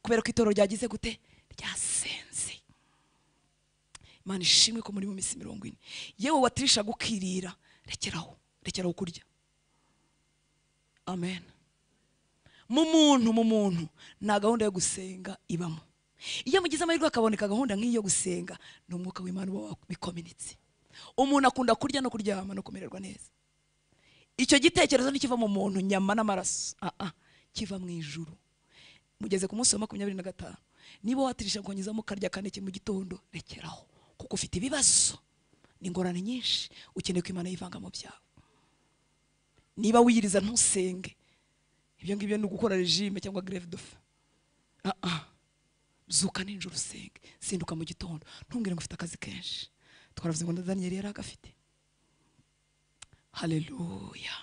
kubera ko itorero ryagize gute, ryasenze. Imana ishimwe ko muri mu minsi 40 yewe watirisha gukirira, rekeraho, rekeraho kurya. Amen. Mu muntu nta gahunda yo gusenga ibamo. Iyo mugize amahirwe akaboneka gahunda nk'iyo gusenga, ni umwuka w'Imana uba wabikominitse. Umuntu akunda kurya no kuryama no kumererwa neza. Icyo gitekerezo ntikiva mu muntu nyama n'amaraso, kiva mu ijuru. Mugeze ku munsi wa 25, niba watirisha kongezamo karya kaneke mu gitondo, rekeraho, kuko ufite ibibazo n'ingorane nyinshi, ukeneye ko Imana yivanga mu byawe. Niba wiyiriza ntusenge, ibyo ngibyo ni ugukora regime cyangwa grève de faim. Zuka ninjoro usenge, sinduka mu gitondo, ntumbwire ngo ufite akazi kenshi. Twaravuze ngo Daniel yari agafite. Haleluya.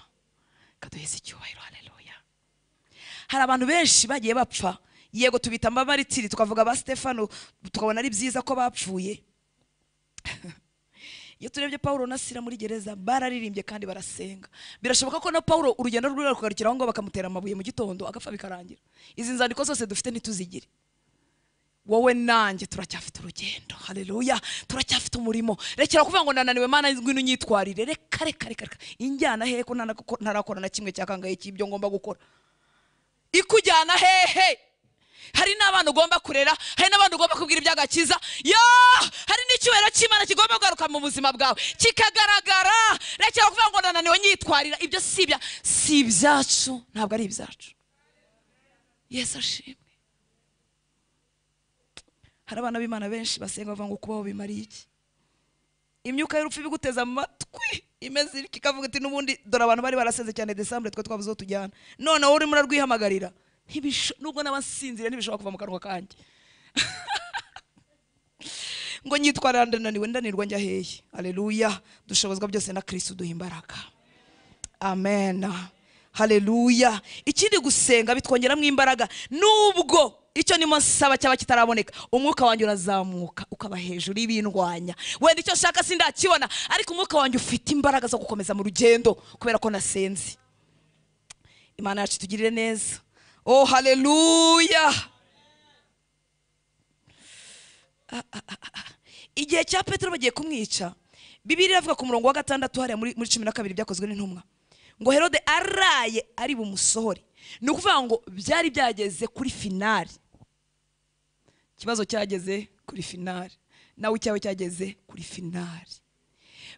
Kaduheze icyubahiro. Haleluya. Hari abantu benshi bagiye bapfa, yego tubita amabaritiri, tukavuga ba Stefano, tukabona ari byiza ko bapfuye. Iyo turebye Paulo na Sila muri gereza bararirimbye kandi barasenga. Birashoboka ko na Paulo urugendo rwe rukagarukira aho ngo bakamutera amabuye mu gitondo agapfa bikarangira. Izi nzandiko zose dufite ntituzigire. Wowe nanjye turacyafite urugendo. Haleluya. Turacyafite umurimo. Rekera kuvuga ngo nananiwe Mana ngwino unyitwarire. Reka reka reka. Injyana hehe ko ntarakora na kimwe cyakangaye cy'ibyo ngomba gukora. Ikujyana hehe? Hari n'abantu ugomba kurera, hari n'abantu ugomba kubwira iby'agakiza. Yo, hari n'icyubahiro cy'Imana kigomba kugaruka mu buzima bwawe kikagaragara. Rekera kuvuga ngo nananiwe nyitwarira. Ibyo si ibyacu, ntabwo ari ibyacu. Yesu ashimwe. Hari abana b'Imana benshi basenga bavuga ngo kubaho bimariye iki? Imyuka y'urupfu ibiguteza amatwi imeze ikavuga iti n'ubundi dore abantu bari barasenze cyane December twe twabuze tujyana, none wowe urimo urarwihamagarira. Nubwo n'abasinzira ntibishobora kuva mu kanwa kanjye. Ngo nyitwarira ndananiwe, ndanirwa njya hehe? Haleluya. Dushobozwa byose na Kristo duha imbaraga. Amen. Haleluya. Ikindi gusenga bitwongeramo imbaraga. Nubwo icyo nimo nsaba cyaba kitaraboneka, umwuka wanjye urazamuka ukaba hejuru y'ibindwanya. Wenda icyo nshaka sindakibona, ariko umwuka wanjye ufite imbaraga zo gukomeza mu rugendo kubera ko nasenze. Imana yacu tugirire neza. Oh haleluya. Igihe cya Petero bagiye kumwica, Bibiliya iravuga ku murongo wa 6 hariya muri 12 byakozwe n'intumwa, ngo Herode araye ari bumusohore. Ni ukuvuga ngo byari byageze kuri finale. Ikibazo cyageze kuri finale, nawe icyawe cyageze kuri finale.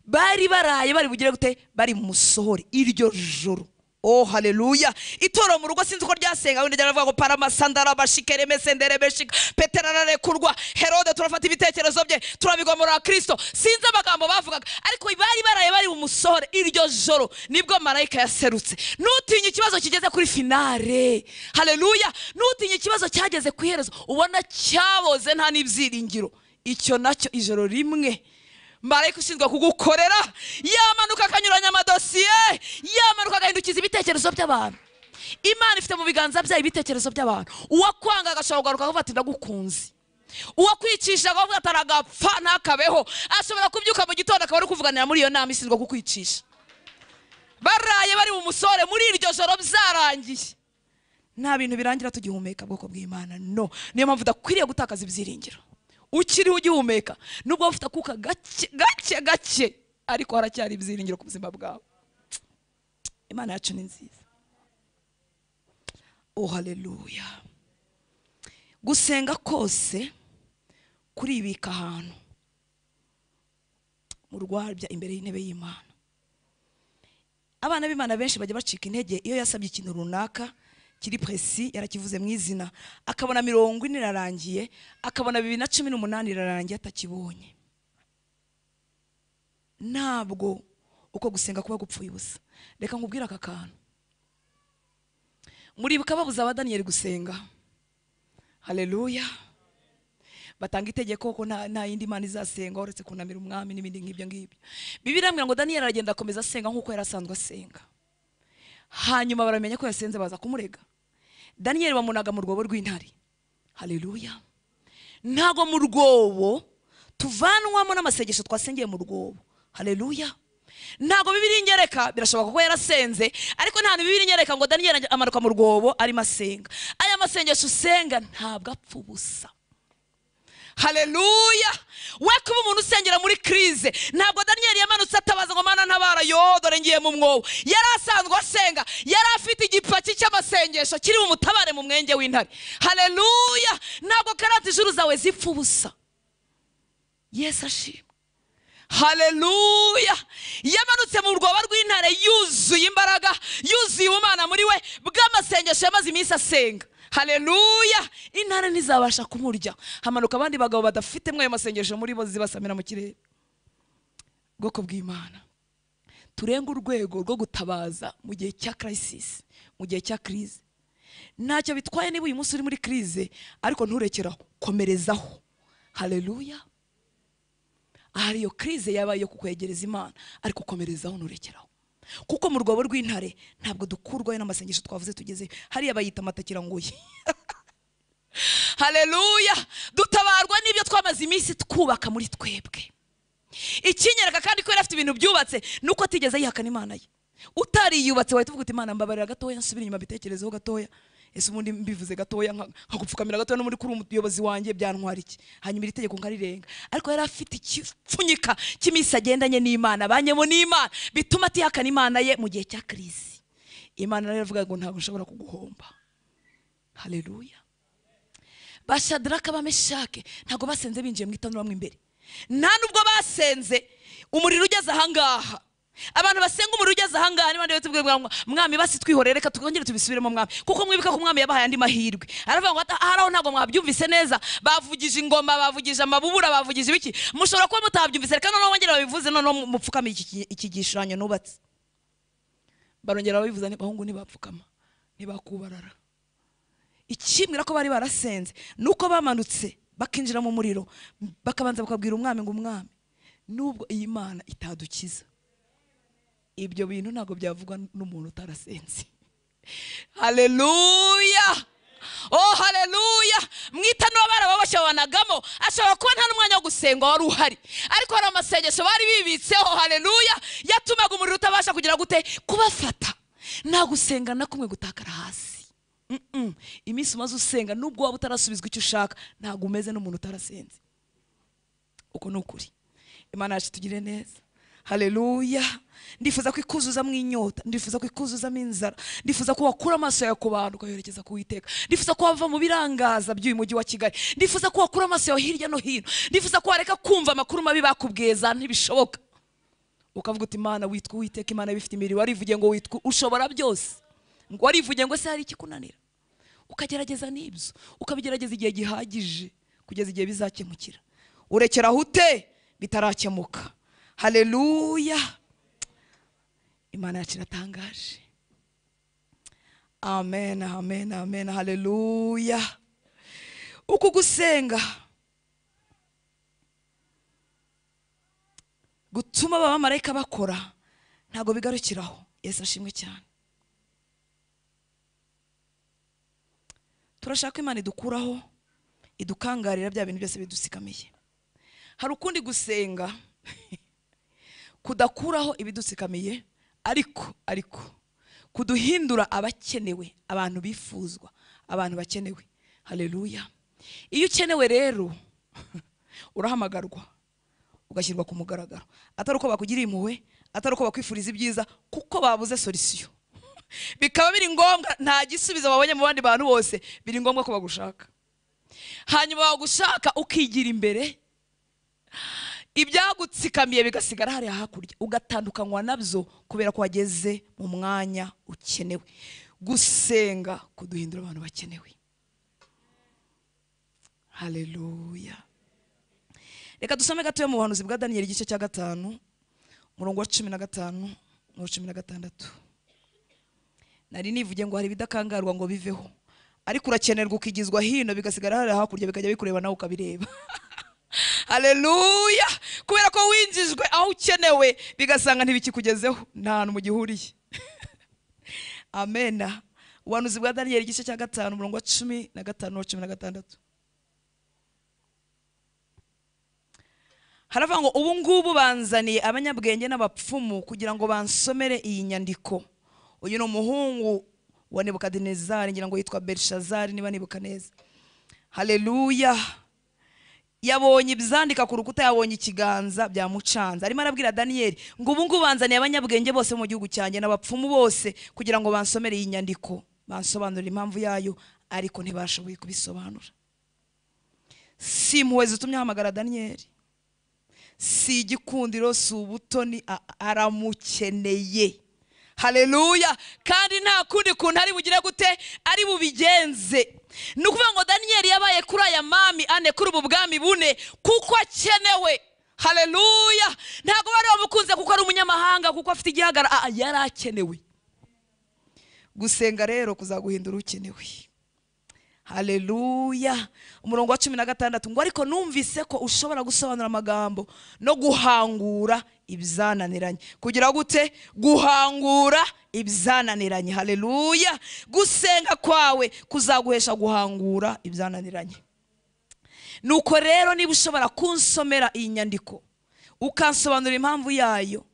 Bari baraye bari bugire gute, bari bumusohore iryo joro. Oh haleluya. Itoro mu rugo sinzi uko ryasenga, wenda ryaravuga ngo paramasandara bashikereme senderebeshika, Petero ararekurwa, Herode turafata ibitekerezo bye turabigomora Kristo. Sinzi amagambo bavugaga, ariko bari baraye bari bumusohore iryo joro, nibwo marayika yaserutse. Nutinye ikibazo kigeze kuri finale. Haleluya. Nutinye ikibazo cyageze ku iherezo, ubona cyaboze nta n'ibyiringiro. Icyo nacyo ijoro rimwe marayika ushinzwe kugukorera yamanuka akanyuranya amadosiye, yamanuka agahindukiza ibitekerezo by'abantu. Imana ifite mu biganza byayo ibitekerezo by'abantu. Uwakwanga agashobora kugaruka akavuga ati ndagukunze. Uwakwicisha akavuga ati aragapfa ntakabeho. Ashobora kubyuka mu gitondo akaba ari kuvuganira muri iyo nama ishinzwe kukwicisha. Baraye bari bumusore muri iryo joro byarangiye. Nta bintu birangira tugihumeka bwoko bw'Imana. No, niyo mpamvu udakwiriye gutakaza ibyiringiro. Ukiriho ugihumeka, nubwo ufite akuka gake gake gake, ariko haracyari ibyiringiro ku buzima bwawe. Imana yacu ni nziza. Oh haleluya. Gusenga kose kuribika ahantu mu rwabya imbere y'intebe y'Imana. Abana b'Imana benshi bajya bacika intege iyo yasabye ikintu runaka kiri presi, yarakivuze mu izina, akabona 40 irarangiye, akabona 2018 irarangiye atakibonye. Ntabwo uko gusenga kuba gupfuye ubusa. Reka nkubwire aka kantu. Muribuka babuza aba Daniel gusenga. Haleluya. Batanga itegeko ko nta yindi mana izasenga uretse kunamira umwami n'ibindi nk'ibyo ngibyo. Bibiliya irambwira ngo Daniel aragenda akomeza asenga nk'uko yari asanzwe asenga. Hanyuma baramenya ko yasenze baza kumurega. Daniel bamunaga mu rwobo rw'intare. Haleluya. Ntago mu rwobo tuvanwamo n'amasengesho twasengeye mu rwobo. Haleluya. Ntago Bibiliya inyereka, birashoboka ko yarasenze, ariko nta Bibiliya inyereka ngo Daniel amanuka mu rwobo arimo asenga. Aya masengesho usenga ntabwo apfa ubusa. Haleluya. We kuba umuntu usengera muri crise, ntabwo Daniel yamanutse atabaza ngo mana ntabara, yo dore ngiye mu mwobo. Yari asanzwe asenga, yari afite igipaki cy'amasengesho kiri bumutabare mu mwenge w'intare. Haleluya. Ntabwo karate ijuru zawe zipfa ubusa. Yesu ashimwe. Haleluya. Yamanutse mu rwobo rw'intare yuzuye imbaraga, yuzuye ubumana muri we bw'amasengesho yamaze iminsi asenga. Haleluya. Intare ntizabasha kumurya. Hamanuka abandi bagabo badafite mwe ayo masengesho muri bo zibasamira mu kirere. Bwoko bw'Imana, turenga urwego rwo gutabaza mu gihe cya crisis, mu gihe cya crise. Ntacyo bitwaye niba uyu munsi uri muri crise, ariko nturekeraho, komerezaho. Haleluya. Ahari iyo crise yabaye yo kukwegereza Imana, ariko komerezaho nturekeraho. Kuko mu rwobo rw'intare ntabwo dukurwayo n'amasengesho twavuze tugeze hariya bayita amatakirangoyi. Haleluya. Dutabarwa n'ibyo twamaze iminsi twubaka muri twebwe. Ikinyereka kandi ko yari afite ibintu byubatse nuko atigeze yihakana Imana ye. Utariyubatse wahita uvuga uti Imana mbabarira gatoya, nsubira inyuma bitekerezeho gatoya, ese ubundi mbivuze gatoya nkagupfukamira gatoya no muri kuri umuyobozi wanjye byantwara iki, hanyuma iri tegeko nkarirenga. Ariko yari afite ikipfunyika cy'iminsi agendanye n'Imana, abanyemo n'Imana, bituma atihakana Imana ye mu gihe cya crise. Imana rero iravuga ngo ntabwo nshobora kuguhomba. Haleluya. Ba Shadraka ba Meshake ntabwo basenze binjiye mu itanura mo imbere. Nta nubwo basenze umuriro ugeze ahangaha. Abantu basenga umuriro ugeze ahangaha niba ndetse tubwira ngo mwami basi twihorere, reka twongere tubisubiremo mwami, kuko mwibuka ko umwami yabahaye andi mahirwe. Aravuga ngo ahari aho ntabwo mwabyumvise neza, bavugije ingoma, bavugije amabubura, bavugije ibiki, mushobora kuba mutabyumvise, reka noneho bongere babivuze, noneho mupfukame iki gishushanyo nubatse. Barongera babivuza, bahungu ntibapfukama, ntibakubarara. Ikimwira ko bari barasenze nuko bamanutse bakinjira mu muriro, bakabanza bakabwira umwami ngo umwami, nubwo iyi Mana itadukiza, ibyo bintu ntabwo byavugwa n'umuntu utarasenze. Haleluya. Oh haleluya. Mwitanura barababashabanagamo, ashobora kuba nta n'umwanya wo gusenga wari uhari, ariko hari amasengesho bari bibitseho. Haleluya. Yatumaga umuriro utabasha kugira gute kubafata. Nta gusenga na kumwe gutakara hasi. Iminsi umaze usenga nubwo waba utarasubizwa icyo ushaka, ntabwo umeze n'umuntu utarasenze. Uko ni ukuri. Imana yacu tugire neza. Haleluya. Ndifuza ko ikuzuzamo inyota, ndifuza ko ikuzuzamo inzara, ndifuza ko wakura amaso yawe ku bantu ukayoherekeza ku Uwiteka, ndifuza ko wava mu birangaza by'uyu mujyi wa Kigali, ndifuza ko wakura amaso yawe hirya no hino, ndifuza ko wareka kumva amakuru mabi bakubwiye za ntibishoboka, ukavuga uti Imana witwa Uwiteka, Imana bifite imirimo, warivugiye ngo witwa ushobora byose, ngo warivugiye ngo se hari ikikunanira, ukagerageza n'ibyo, ukabigerageza igihe gihagije kugeza igihe bizakemukira. Urekeraho ute bitarakemuka. Haleluya. Imana yacu iratangaje. Amen, amen, amen. Haleluya. Uku gusenga gutuma abamarayika bakora ntabwo bigarukiraho. Yesu ashimwe cyane. Turashaka Imana idukuraho, idukangarira bya bintu byose bidusikamiye. Hari ukundi gusenga kudakuraho ibidutsikamiye, ariko kuduhindura abakenewe, abantu bifuzwa, abantu bakenewe. Haleluya. Iyo ukenewe rero urahamagarwa ugashyirwa ku mugaragaro, atari uko bakugiriye impuhwe, atari uko bakwifuriza ibyiza, kuko babuze solution. Bikaba biri ngombwa, nta gisubizo babonye mu bandi bantu bose, biri ngombwa ko bagushaka. Hanyuma bagushaka ukigira imbere, ibyagutsikamiye bigasigara hariya hakurya, ugatandukanywa nabyo kubera ko wageze mu mwanya ukenewe. Gusenga kuduhindura abantu bakenewe. Haleluya. Reka dusome gatoya mu buhanuzi bwa Daniel igice cya 5 umurongo wa 15 no 16. Nari nivuge ngo hari ibidakangarwa ngo biveho, ariko urakenerwa ukigizwa hino bigasigara hariya hakurya, bikajya bikureba nawe ukabireba. Haleluya. Kubera ko winjijwe aho ukenewe bigasanga ntibikikugezeho, nta hantu mugihuriye. Amena. Ubuhanuzi bwa Daniel igice cya 5 umurongo wa 15 no 16. Haravuga ngo ubu ngubu banzaniye abanyabwenge n'abapfumu kugira ngo bansomere iyi nyandiko. Uyu ni umuhungu wa Nebukadinezari, ngira ngo yitwa Belshazari niba nibuka neza. Haleluya. Yabonye ibyandika ku rukuta, yabonye ikiganza byamucanze. Arimo arabwira Daniel ngo ubu ngubu banzaniye abanyabwenge bose mu gihugu cyanjye n'abapfumu bose kugira ngo bansomere iyi nyandiko, bansobanurire impamvu yayo, ariko ntibashoboye kubisobanura. Si impuhwe zitumye ahamagara Daniel, si igikundiro, si ubutoni, aramukeneye. Haleluya. Kandi nta kundi kuntu ari bugire gute, ari bubigenze. Ni ukuvuga ngo Daniel yabaye kuri aya mami ane, kuri ubu bwami bune, kuko akenewe. Haleluya. Ntabwo bari bamukunze kuko ari umunyamahanga, kuko afite igihagara, yari akenewe. Gusenga rero kuzaguhindura ukenewe. Haleluya. Umurongo wa 16 ngo ariko numvise ko ushobora gusobanura amagambo no guhangura ibyananiranye. Kugira gute? Guhangura ibyananiranye. Haleluya. Gusenga kwawe kuzaguhesha guhangura ibyananiranye. Nuko rero niba ushobora kunsomera iyi nyandiko ukansobanurira impamvu yayo,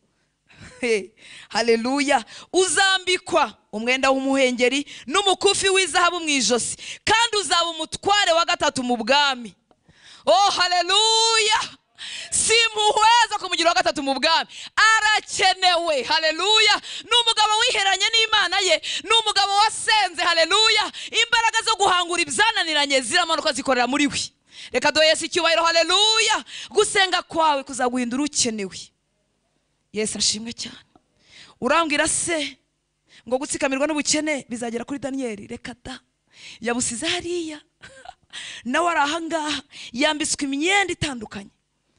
haleluya, uzambikwa umwenda w'umuhengeri n'umukufi w'izahabu mu ijosi, kandi uzaba umutware wa gatatu mu bwami. Oh haleluya. Si impuhwe kumugira wa gatatu mu bwami, arakenewe. Haleluya. Ni umugabo wiheranye n'Imana ye, ni umugabo wasenze. Haleluya. Imbaraga zo guhangura ibyananiranye ziramanuka zikorera muri we. Reka duhe Yesu icyubahiro. Haleluya. Gusenga kwawe kuzaguhindura ukenewe. Yesu ashimwe cyane. Urambwira se ngo gutsikamirwa n'ubukene bizagera kuri Daniel? Reka da, yabusize hariya. Nawe ari ahangaha, yambitswe imyenda itandukanye.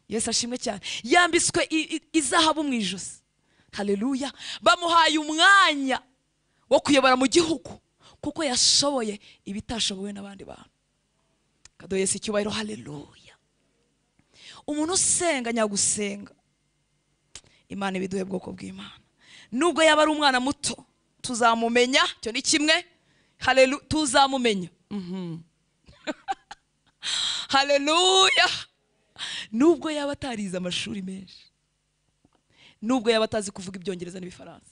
Yesu ashimwe cyane. Yambitswe izahabu mu ijosi. Haleluya. Bamuhaye umwanya wo kuyobora mu gihugu kuko yashoboye ibitashobowe n'abandi bantu. Kadoye Yesu icyubahiro. Haleluya. Umuntu usenga nyagusenga, Imana ibiduhe bwoko bw'Imana. Nubwo yaba ari umwana muto tuzamumenya, cyo ni kimwe. Haleluya, tuzamumenya. Haleluya. Nubwo yaba atarize amashuri menshi, nubwo yaba atazi kuvuga ibyongereza n'ibifaransa,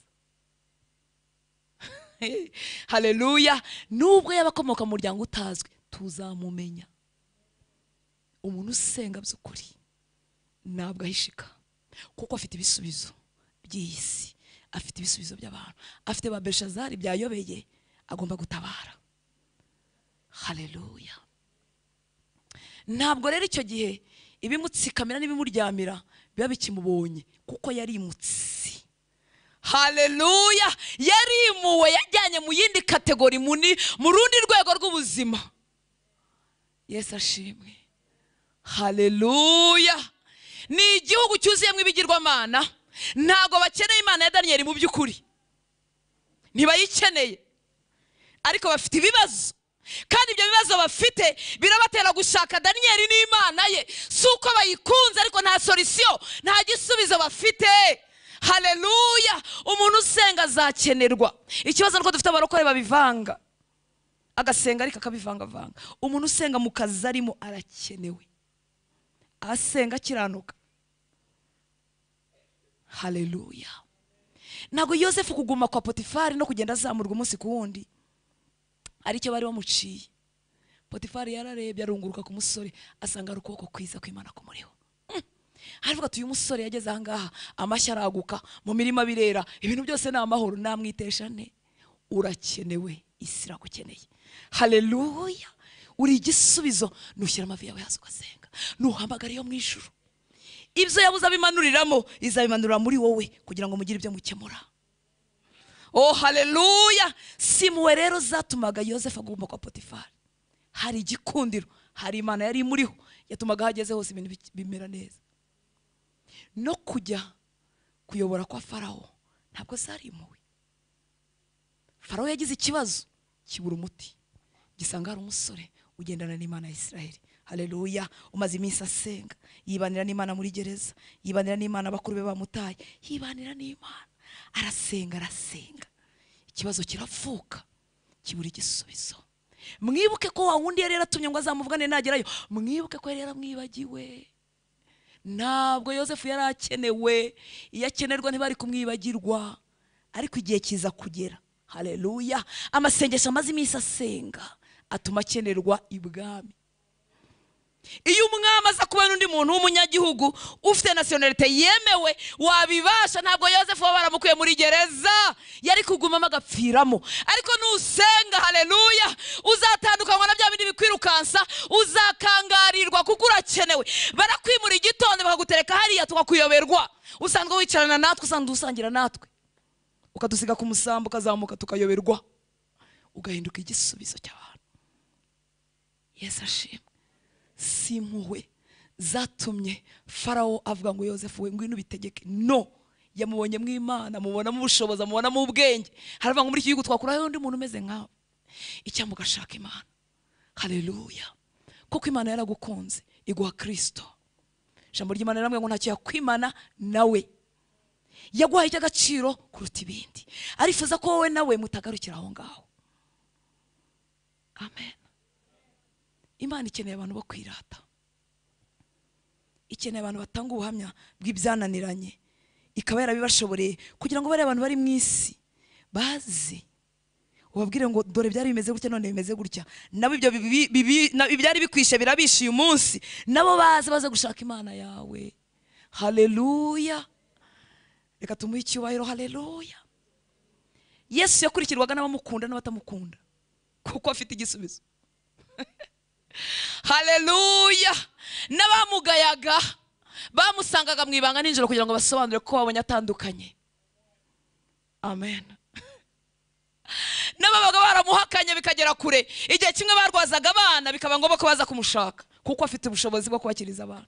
haleluya, nubwo yaba akomoka mu muryango utazwi, tuzamumenya. Umuntu usenga by'ukuri ntabwo ahishika, kuko afite ibisubizo by'iyi si, afite ibisubizo by'abantu, afite ba Belshazari byayobeye, agomba gutabara. Haleluya. Ntabwo rero icyo gihe ibimutsikamira n'ibimuryamira biba bikimubonye, kuko yarimutse. Haleluya. Yarimuwe, yajyanye mu yindi kategori, mu rundi rwego rw'ubuzima. Yesu ashimwe. Haleluya. Ni igihugu cyuzuyemo ibigirwamana, ntabwo bakeneye Imana ya Daniel mu by'ukuri, ntibayikeneye, ariko bafite ibibazo, kandi ibyo bibazo bafite birabatera gushaka Daniel n'Imana ye. Si uko bayikunze, ariko nta solution, nta gisubizo bafite. Haleluya. Umuntu usenga azakenerwa. Ikibazo nuko dufite abarokore babivanga, agasenga ariko akabivangavanga. Umuntu usenga mu kazi arimo arakenewe, asenga akiranuka. Haleluya. Ntabwo Yosefu kuguma kwa Potifari no kugenda azamurwa umunsi ku wundi aricyo bari bamuciye. Potifari yararebye arunguruka ku musore, asanga ari ukuboko kwiza kw'Imana kumuriho. Aravuga ati uyu musore yageze ahangaha, amashyi araguka, mu mirima birera, ibintu byose ni amahoro, namwitesha nte? Urakenewe, isi iragukeneye. Haleluya. Uri igisubizo. Nushyira amavi yawe hasi ugasenga, nuhamagara iyo mu ijuru, ibyo yabuze abimanuriramo izabimanurira muri wowe kugira ngo mugire ibyo mukemura. Oh haleluya. Si impuhwe rero zatumaga Yosefu agomba kwa Potifari. Hari igikundiro, hari Imana yari imuriho yatumaga hageze hose ibintu bimera neza. No kujya kuyobora kwa Farawo ntabwo zari impuhwe. Farawo yagize ikibazo kibura umuti, gisanga hari umusore ugendana n'Imana ya Isiraheli. Haleluya. Umaze iminsi asenga, yibanira n'Imana muri gereza, yibanira n'Imana bakuru be bamutaye, yibanira n'Imana, arasenga arasenga, ikibazo kiravuka kibura igisubizo. Mwibuke ko wa wundi yari yaratumye ngo azamuvugane nagerayo, mwibuke ko yari yaramwibagiwe. Ntabwo Yosefu yari akenewe, iyo akenerwa ntibari kumwibagirwa, ariko igihe kiza kugera. Haleluya. Amasengesho amaze iminsi asenga atuma akenerwa ibwami. Iyo umwami aza kuba n'undi muntu w'umunyagihugu ufite nationalité yemewe wabibasha, ntabwo Yosefu baba baramukuye muri gereza, yari kugumamo agapfiramo. Ariko nusenga, haleluya, uzatandukanywa na bya bindi bikwirukansa, uzakangarirwa kuko urakenewe. Barakwimura igitondo bakagutereka hariya tukakuyoberwa. Usanzwe wicarana natwe, usanzwe usangira natwe, ukadusiga ku musambi, ukazamuka tukayoberwa, ugahinduka igisubizo cy'abantu. Yesu ashimwe. Si impuhwe zatumye Farawo avuga ngo Yosefu we ngwino ubitegeke. No, yamubonye mu Imana, amubonamo ubushobozi, amubonamo ubwenge. Haravuga ngo muri iki gihugu twakuraho undi muntu umeze nkawe. Icyampa ugashaka Imana. Haleluya. Kuko Imana yaragukunze iguha Kristo. Ijambo ry'Imana riramubwira ngo ntacyo yakwimana nawe, yaguhaye icy'agaciro kuruta ibindi. Arifuza ko wowe nawe mutagarukira aho ngaho. Amen. Imana ikeneye abantu bo kwirata, ikeneye abantu batanga ubuhamya bw'ibyananiranye, ikaba yarabibashoboreye kugira ngo bari abantu bari mu isi bazi, ubabwire ngo dore byari bimeze gutya none bimeze gutya, nabo ibyo ibyari bikwishe birabishe uyu munsi, nabo baze baze gushaka Imana yawe. Haleluya. Reka tumuhe icyubahiro. Haleluya. Yesu yakurikirwaga n'abamukunda n'abatamukunda kuko afite igisubizo. Haleluya. N'abamugayaga bamusangaga mu ibanga nijoro kugira ngo basobanure ko babonye atandukanye. Amen. N'ababaga baramuhakanye bikagera kure, igihe kimwe barwazaga abana bikaba ngombwa ko baza kumushaka kuko afite ubushobozi bwo kubakiriza abana.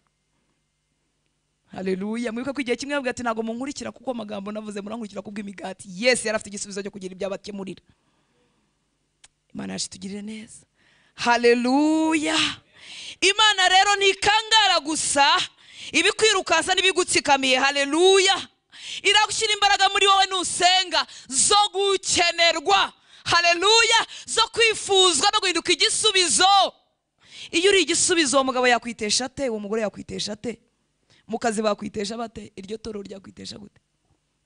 Haleluya. Mwibuke ko igihe kimwe yababwiye ati ntabwo munkurikira kuko amagambo navuze, murankurikira kubw'imigati. Yesu yari afite igisubizo cyo kugira ibyo abakemurira. Imana yacu itugirire neza. Haleluya. Imana rero ntikangara gusa ibikwirukansa n'ibigutsikamiye. Haleluya. Iragushyira imbaraga muri wowe nusenga zo gukenerwa. Haleluya. Zo kwifuzwa no guhinduka igisubizo. Iyo uri igisubizo, uwo mugabo yakwitesha ate? Uwo mugore yakwitesha ate? Mu kazi bakwitesha bate? Iryo torero ryakwitesha gute?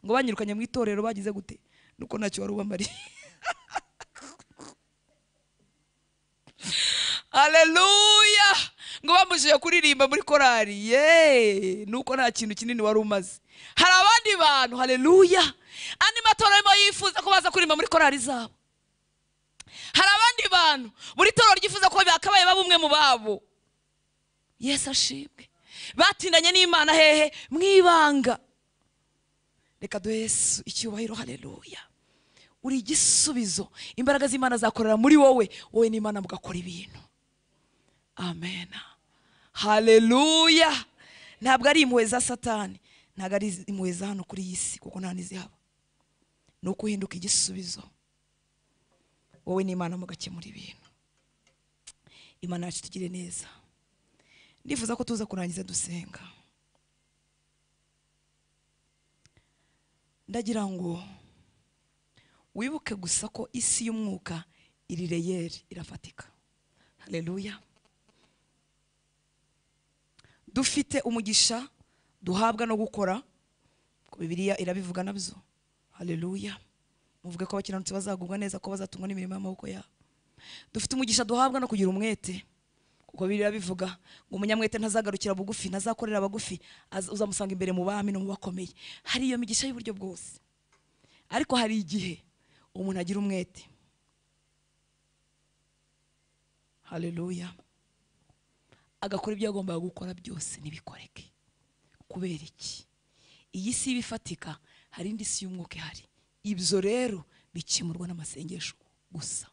Ngo banyirukanye mu itorero bagize gute? Nuko ntacyo wari ubamariye. Haleluya. Ngo bamujije kuririmba muri korari, ye, nuko nta kintu kinini wari umaze. Hari abandi bantu, haleluya, andi matorero arimo yifuza ko baza kuririmba muri korari zabo. Hari abandi bantu buri torero ryifuza ko bakabaye baba umwe mu babo. Yesu ashimwe. Batindanye n'Imana hehe? Mu ibanga. Reka duhe Yesu icyubahiro. Haleluya. Uri igisubizo. Imbaraga z'Imana zakorera muri wowe, wowe n'Imana mugakora ibintu. Amen. Haleluya. Ntabwo ari impuhwe za Satani, ntabwo ari impuhwe za hano kuri iyi si, kuko nta n'izihaba. Ni uguhinduka igisubizo, wowe n'Imana mugakemura ibintu. Imana yacu itugire neza. Ndifuza ko tuza kurangiza dusenga. Ndagira ngo wibuke gusa ko isi y'umwuka iri reyeri, irafatika. Haleluya. Dufite umugisha duhabwa no gukora, ko Bibiliya irabivuga nabyo. Haleluya. Muvuge ko abakiranutsi bazagubwa neza, ko bazatungwa n'imirimo y'amaboko yabo. Dufite umugisha duhabwa no kugira umwete, kuko Bibiliya irabivuga ngo umunyamwete ntazagarukira bugufi, ntazakorera abagufi, uzamusanga imbere mu bami no mu bakomeye. Hari iyo migisha y'uburyo bwose. Ariko hari igihe Umuntu agira umwete. Haleluya. Agakora ibyo agomba gukora byose ntibikoreke. Kubera iki? Iyi si bifatika, hari indi si y'umwuka ihari. Ibyo rero bikemurwa n'amasengesho gusa.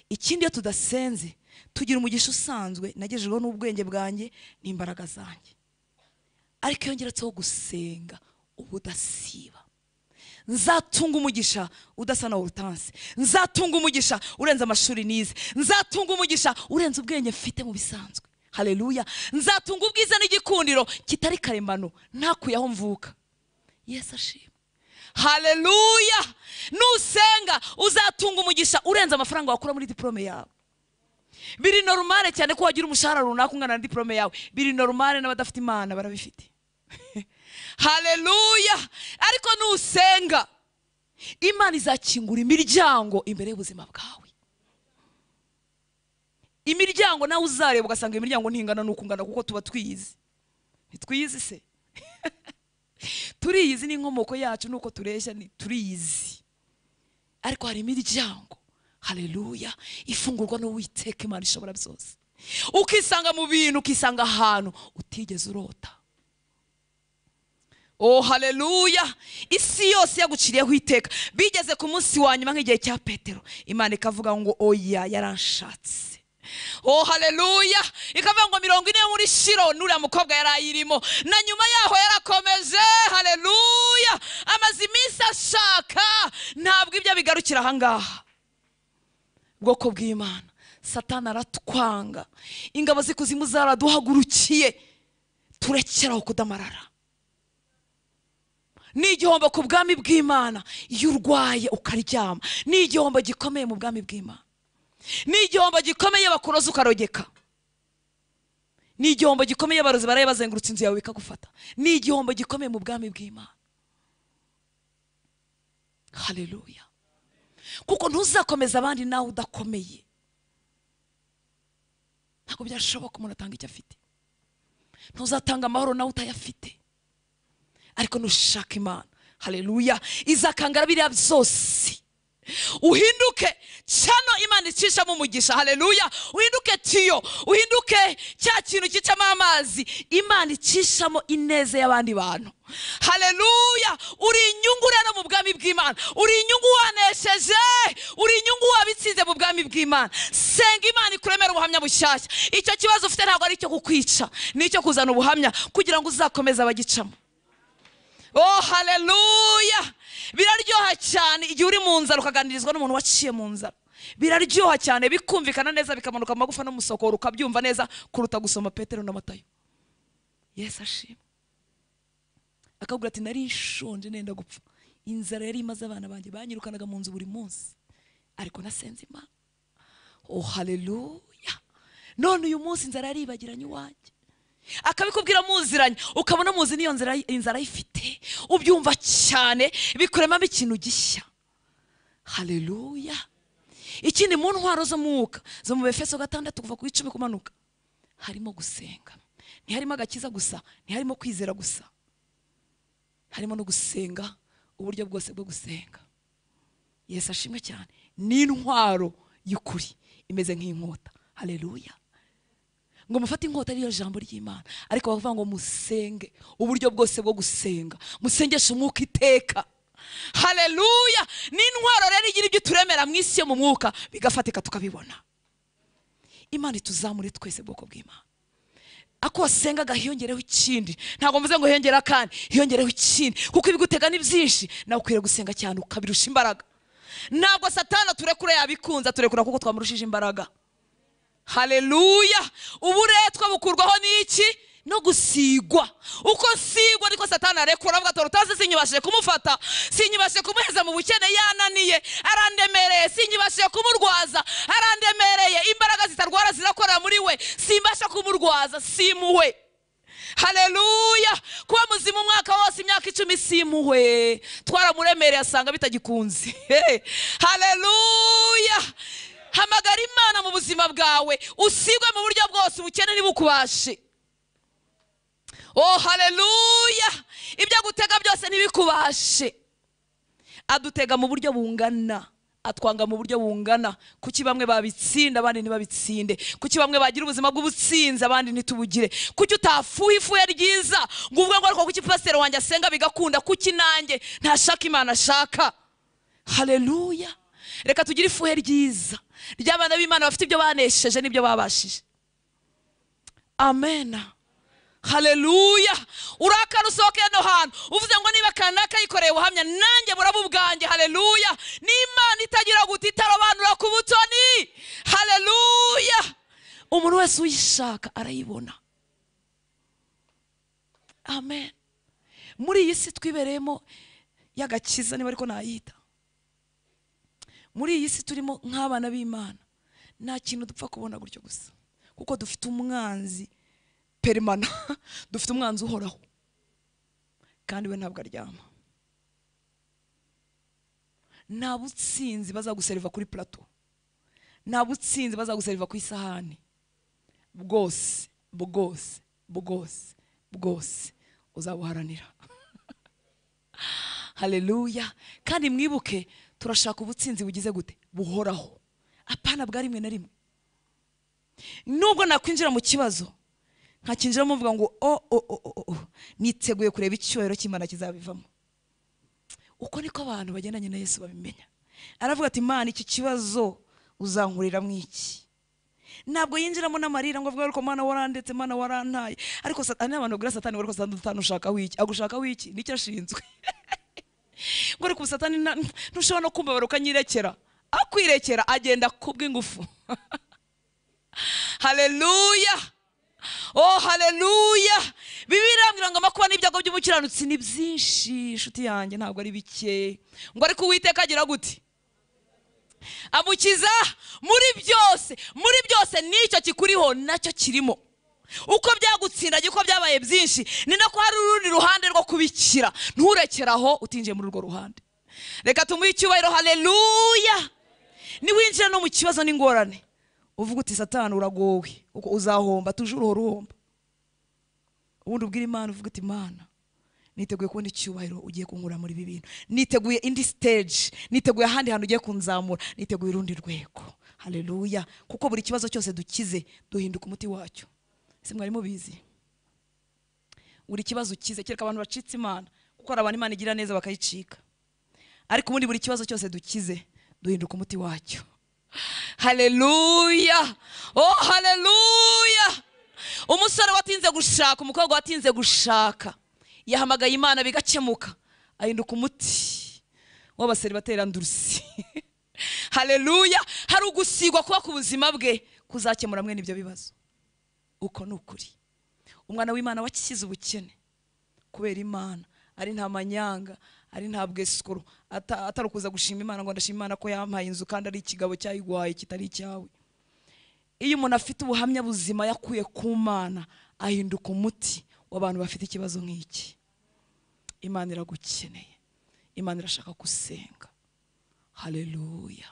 Ikindi, iyo tudasenze tugira umugisha usanzwe nagejejweho n'ubwenge bwanjye n'imbaraga zanjye. Ariko iyo ngeretseho gusenga ubudasiba, nzatunga umugisha udasa na Hortense, nzatunga umugisha urenze amashuri nize, nzatunga umugisha urenze ubwenge mfite mu bisanzwe. Haleluya. Nzatunga ubwiza n'igikundiro kitari karemano, ntakuye aho mvuka. Yesu ashimwe. Haleluya. Nusenga uzatunga umugisha urenze amafaranga wakura muri diplome yawe. Biri normale cyane ko wagira umushahara runaka ungana na diplome yawe. Biri normale, n'abadafite Imana barabifite. Haleluya. Ariko nusenga, Imana izakingura imiryango imbere y'ubuzima bwawe. Imiryango nawe uzareba ugasanga imiryango ntingana nuko ungana, kuko tuba twiyizi. Ntitwiyizi se? Turiyizi n'inkomoko yacu nuko tureshya, ni turiyizi. Ariko hari imiryango, haleluya, ifungurwa n'Uwiteka Imana ishobora byose. Ukisanga mu bintu, ukisanga ahantu utigeze urota. Oh haleluya. Isi yose yaguciriyeho iteka. Bigeze ku munsi wa nyuma nk'igihe cya Petero, Imana ikavuga ngo oya, yaranshatse. Oh haleluya. Ikavuga ngo 40 muri Shilo nuriya mukobwa yarayirimo, na nyuma yaho yarakomeje. Haleluya. Amaze iminsi ashaka, ntabwo ibyo bigarukira ahangaha. Bwoko bw'Imana, Satani aratwanga, ingabo z'ikuzimu zaraduhagurukiye, turekeraho kudamarara. Ni igihombo ku bwami bw'Imana iyo urwaye ukaryama. Ni igihombo gikomeye mu bwami bw'Imana. Ni igihombo gikomeye bakuroza ukarogeka. Ni igihombo gikomeye abarozi baraye bazengurutse inzu yawe bikagufata. Ni igihombo gikomeye mu bwami bw'Imana. Haleluya. Kuko ntuzakomeza abandi nawe udakomeye. Ntabwo byashoboka umuntu atanga icyo afite. Ntuzatanga amahoro nawe utayafite. Ariko nushaka Imana, haleluya, izakangara biriya byose. Uhinduke cyano Imana icishamo umugisha. Haleluya. Uhinduke tiyo, uhinduke cya kintu kicamo amazi, Imana icishamo ineza y'abandi bantu. Haleluya. Uri inyungu rero mu bwami bw'Imana, uri inyungu wanesheje, uri inyungu wabitsinze mu bwami bw'Imana. Senga Imana ikuremera ubuhamya bushyashya. Icyo kibazo ufite ntabwo ari icyo kukwica, ni icyo kuzana ubuhamya kugira ngo uzakomeze abagicamo. Oh haleluya. Biraryoha cyane igihe uri mu nzara ukaganirizwa n'umuntu waciye mu nzara. Biraryoha cyane, bikumvikana neza, bikamanuka mu magufa no musokoro, ukabyumva neza kuruta gusoma Petero na Matayo. Yesu ashimwe. Akabwira ati nari nshonje nenda gupfa, inzara yari imaze abana banjye, banyirukanaga mu nzu buri munsi, ariko nasenze Imana. Oh haleluya. None uyu munsi inzara yaribagiranye iwanjye. Akabikubwira muziranye, ukabona muzi niyo nzara inzara ifite, ubyumva cyane, bikuremamo ikintu gishya. Haleluya. Ikindi mu ntwaro zo mwuka zo mu Efeso 6 kuva ku 10 kumanuka, harimo gusenga. Ntiharimo agakiza gusa, ntiharimo kwizera gusa, harimo no gusenga, uburyo bwose bwo gusenga. Yesu ashimwe cyane. Ni intwaro y'ukuri imeze nk'inkota. Haleluya. Ngo mufate inkota ariyo jambo ry'Imana, ariko bavuga ngo musenge uburyo bwose bwo gusenga, musengeshe umwuka iteka. Haleluya. Ni intwaro rero igira ibyo turemera mu isi yo mu mwuka, bigafatika tukabibona. Imana ituzamure twese bwoko bw'Imana. Ako wasengaga hiyongereho ikindi. Ntabwo mvuze ngo hiyongera kandi, hiyongereho ikindi, kuko ibigutega ni byinshi, nawe ukwiriye gusenga cyane ukabirusha imbaraga. Ntabwo Satani turekura yabikunza, turekura kuko twamurushije imbaraga. Haleluya. Uburetwa bukurwaho n'iki? No gusigwa. Uko sigwa niko Satani arekura, avuga ati utazi sinyibashije kumufata, sinyibashije kumuheza mu bukene, yananiye, arandemereye, sinyibashije kumurwaza, arandemereye, imbaraga zitarwara zirakora muri we, simbasha kumurwaza, simuwe. Haleluya. Kuba muzima umwaka wose, imyaka 10, simuwe. Twaramuremereye asanga bitagikunze. Haleluya. Hamagara Imana mu buzima bwawe, usigwe mu buryo bwose, ubukene ntibukubashe. Oh haleluya. Ibyo gutega byose ntibikubashe. Adutega mu buryo bungana, atwanga mu buryo bungana. Kuki bamwe babitsinda abandi ntibabitsinde? Kuki bamwe bagira ubuzima bw'ubutsinzi abandi ntitubugire? Kuki utafuha ifuhe ryiza ngo uvuge ngo ariko kuki pasiteri wanjye asenga bigakunda, kuki nanjye ntashaka Imana ashaka? Haleluya. Reka tugire ifuhe ryiza ry'abana b'Imana bafite ibyo banesheje n'ibyo babashije. Amen. Haleluya. Urakara usohoke hano hantu uvuze ngo niba kanaka yikoreye ubuhamya nanjye buraba ubwanjye. Haleluya. N'Imana itagira guti itarobanura ku butoni. Haleluya. Umuntu wese uyishaka arayibona. Amen. Muri iyi si twibereyemo y'agakiza, niba ariko nayita, muri iyi si turimo nk'abana b'Imana, nta kintu dupfa kubona gutyo gusa, kuko dufite umwanzi perimana, dufite umwanzi uhoraho, kandi we ntabwo aryama. Nta butsinzi bazaguseriva kuri plateau, nta butsinzi bazaguseriva ku isahani. Bwose bwose bwose bwose uzabuharanira. Haleluya. Kandi mwibuke, turashaka ubutsinzi bugize gute? Buhoraho, apana bwa rimwe na rimwe. Nubwo nakwinjira mu kibazo nkakinjiramo mvuga ngo o o o o, niteguye kureba icyubahiro cy'Imana kizabivamo. Uko niko abantu bagendanye na Yesu babimenya. Aravuga ati Imana, iki kibazo uzankurira mu iki? Ntabwo yinjiramo n'amarira ngo avuge ariko Mana warandetse, Mana warantaye. Ariko Satani, abantu babwira Satani ngo ariko Satani ushaka wiki, agushaka wiki, nicyo ashinzwe. Ngo ariko Satani ntushobora no kumbabara ukanyirekera. Akwirekera agenda kubw'ingufu. Haleluya. Oh haleluya. Bibiliya irambwira ngo amakuba n'ibyago by'umukiranutsi ni byinshi, inshuti yanjye, ntabwo ari bike. Ngo ariko Uwiteka agira gute? Amukiza muri byose. Muri byose n'icyo kikuriho nacyo kirimo. Uko byagutsindagiye, uko byabaye byinshi, ni nako hari urundi ruhande rwo kubikira. Nturekeraho utinjiye muri urwo ruhande. Reka tumuhe icyubahiro. Haleluya. Niwinjira no mu kibazo n'ingorane, uvuga uti Satani uragowe, uko uzahomba, tujuru uhora uhomba. Ubundi ubwira Imana uvuga uti Imana, niteguye kubona icyubahiro ugiye kunkura muri ibi bintu, niteguye indi stage, niteguye ahandi hantu ugiye kunzamura, niteguye urundi rwego. Haleluya. Kuko buri kibazo cyose dukize duhinduka umuti wacyo. Ese mwari mubizi? Buri kibazo ukize, kereka abantu bacitse Imana, kuko hari abantu Imana igira neza bakayicika, ariko ubundi buri kibazo cyose dukize duhinduka umuti wacyo. Haleluya. Oh haleluya. Umusore watinze gushaka, umukobwa watinze gushaka, yahamagaye Imana bigakemuka, ahinduka umuti w'abaseribateri andurusi. Haleluya. Hari ugusigwa kuba ku buzima bwe kuzakemura mwene ibyo bibazo. Uko ni ukuri. Umwana w'Imana wakize ubukene kubera Imana, ari nta manyanga, ari nta bwesikoro, atari kuza gushima Imana ngo ndashima Imana ko yampaye inzu kandi ari ikigabo cyayigwaye kitari icyawe. Iyo umuntu afite ubuhamya buzima yakuye ku Mana, ahinduka umuti w'abantu bafite ikibazo nk'iki. Imana iragukeneye, Imana irashaka gusenga. Haleluya.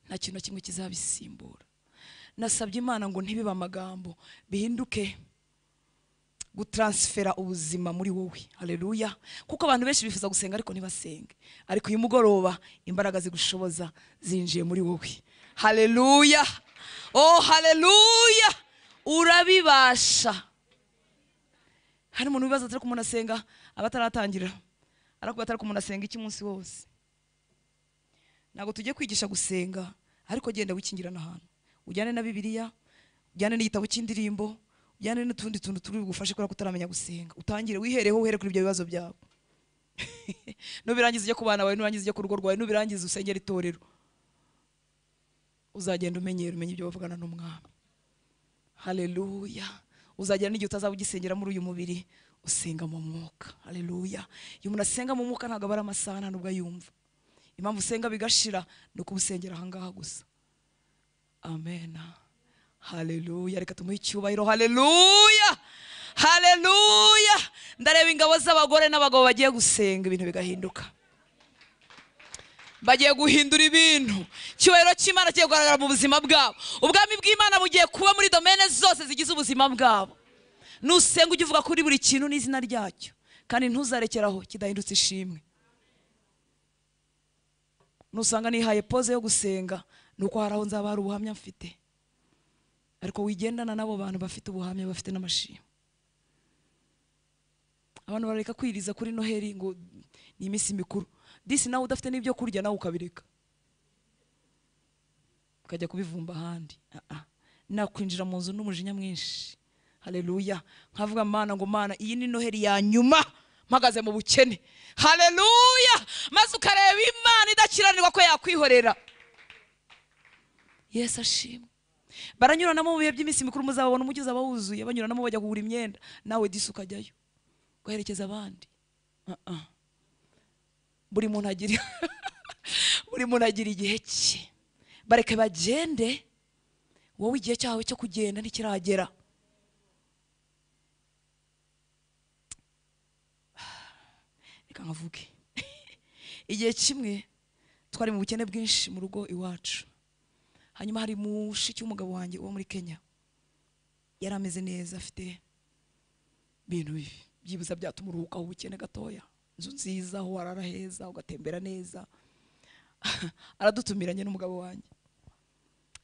Nta kintu na kimwe kizabisimbura. Nasabye Imana ngo ntibibe amagambo, bihinduke gutransfera ubuzima muri wowe. Haleluya. Kuko abantu benshi bifuza gusenga ariko ntibasenge. Ariko uyu mugoroba imbaraga zigushoboza zinjiye muri wowe. Haleluya. Oh haleluya. Urabibasha. Hari umuntu wibaza atari umuntu asenga abataratangira, ariko atari umuntu asenga iki munsi wose. Ntabwo tugiye kwigisha gusenga, ariko genda wikingirana ahantu, ujyane na Bibiliya, ujyane n'igitabo cy'indirimbo, ujyane n'utundi tuntu turi bugufashe kubera ko utaramenya gusenga. Utangire wihereho, uhere kuri ibyo bibazo byawe. Nubirangiza ujye ku bana bawe, nubirangiza ujye ku rugo rwawe, nubirangiza usengere itorero. Uzagenda umenyera, umenye ibyo bavugana n'umwami. Haleluya. Uzagera n'igihe utazaba ugisengera muri uyu mubiri, usenga mu mwuka. Haleluya. Iyo umuntu asenga mu mwuka ntabwo abara amasaha, nta nubwo ayumva. Impamvu usenga bigashira ni uko usengera aha ngaha gusa. Amen. Haleluya. Reka tumuhe icyubahiro. Haleluya. Haleluya. Ndareba ingabo z'abagore n'abagabo bagiye gusenga ibintu bigahinduka. Bagiye guhindura ibintu. Icyubahiro cy'Imana kigiye kugaragara mu buzima bwabo. Ubwami bw'Imana bugiye kuba muri domene zose zigize ubuzima bwabo. Nusenga ujye uvuga kuri buri kintu n'izina ryacyo, kandi ntuzarekeraho kidahindutse ishimwe. Nusanga nihaye pose yo gusenga nuko hari aho nzaba hari ubuhamya mfite. Ariko wigendana nabo bantu bafite ubuhamya, bafite n'amashimwe. Abantu barareka kwiriza kuri Noheli ngo ni iminsi mikuru. Disi nawe udafite n'ibyo kurya nawe ukabireka, ukajya kubivumba ahandi. Nakwinjira mu nzu n'umujinya mwinshi. Haleluya. Nkavuga Mana ngo Mana, iyi ni Noheli ya nyuma mpagaze mu bukene. Haleluya. Maze ukareba Imana idakiranirwa ko yakwihorera. Yesu ashimwe. Baranyuranamo mu bihe by'iminsi mikuru, muzababona umujyi uzaba wuzuye, banyuranamo bajya kugura imyenda, nawe disi ukajyayo guherekeza abandi. Buri muntu agira buri muntu agira igihe cye. Bareke bagende, wowe igihe cyawe cyo kugenda ntikiragera. Reka nkavuge. Igihe kimwe twari mu bukene bwinshi mu rugo iwacu. Hanyuma hari mushiki w'umugabo wanjye uwo muri Kenya. Yari ameze neza, afite ibintu byibuza byatuma uruhuka ubukene gatoya. Inzu nziza, aho warara heza, ugatembera neza. Aradutumiranye n'umugabo wanjye.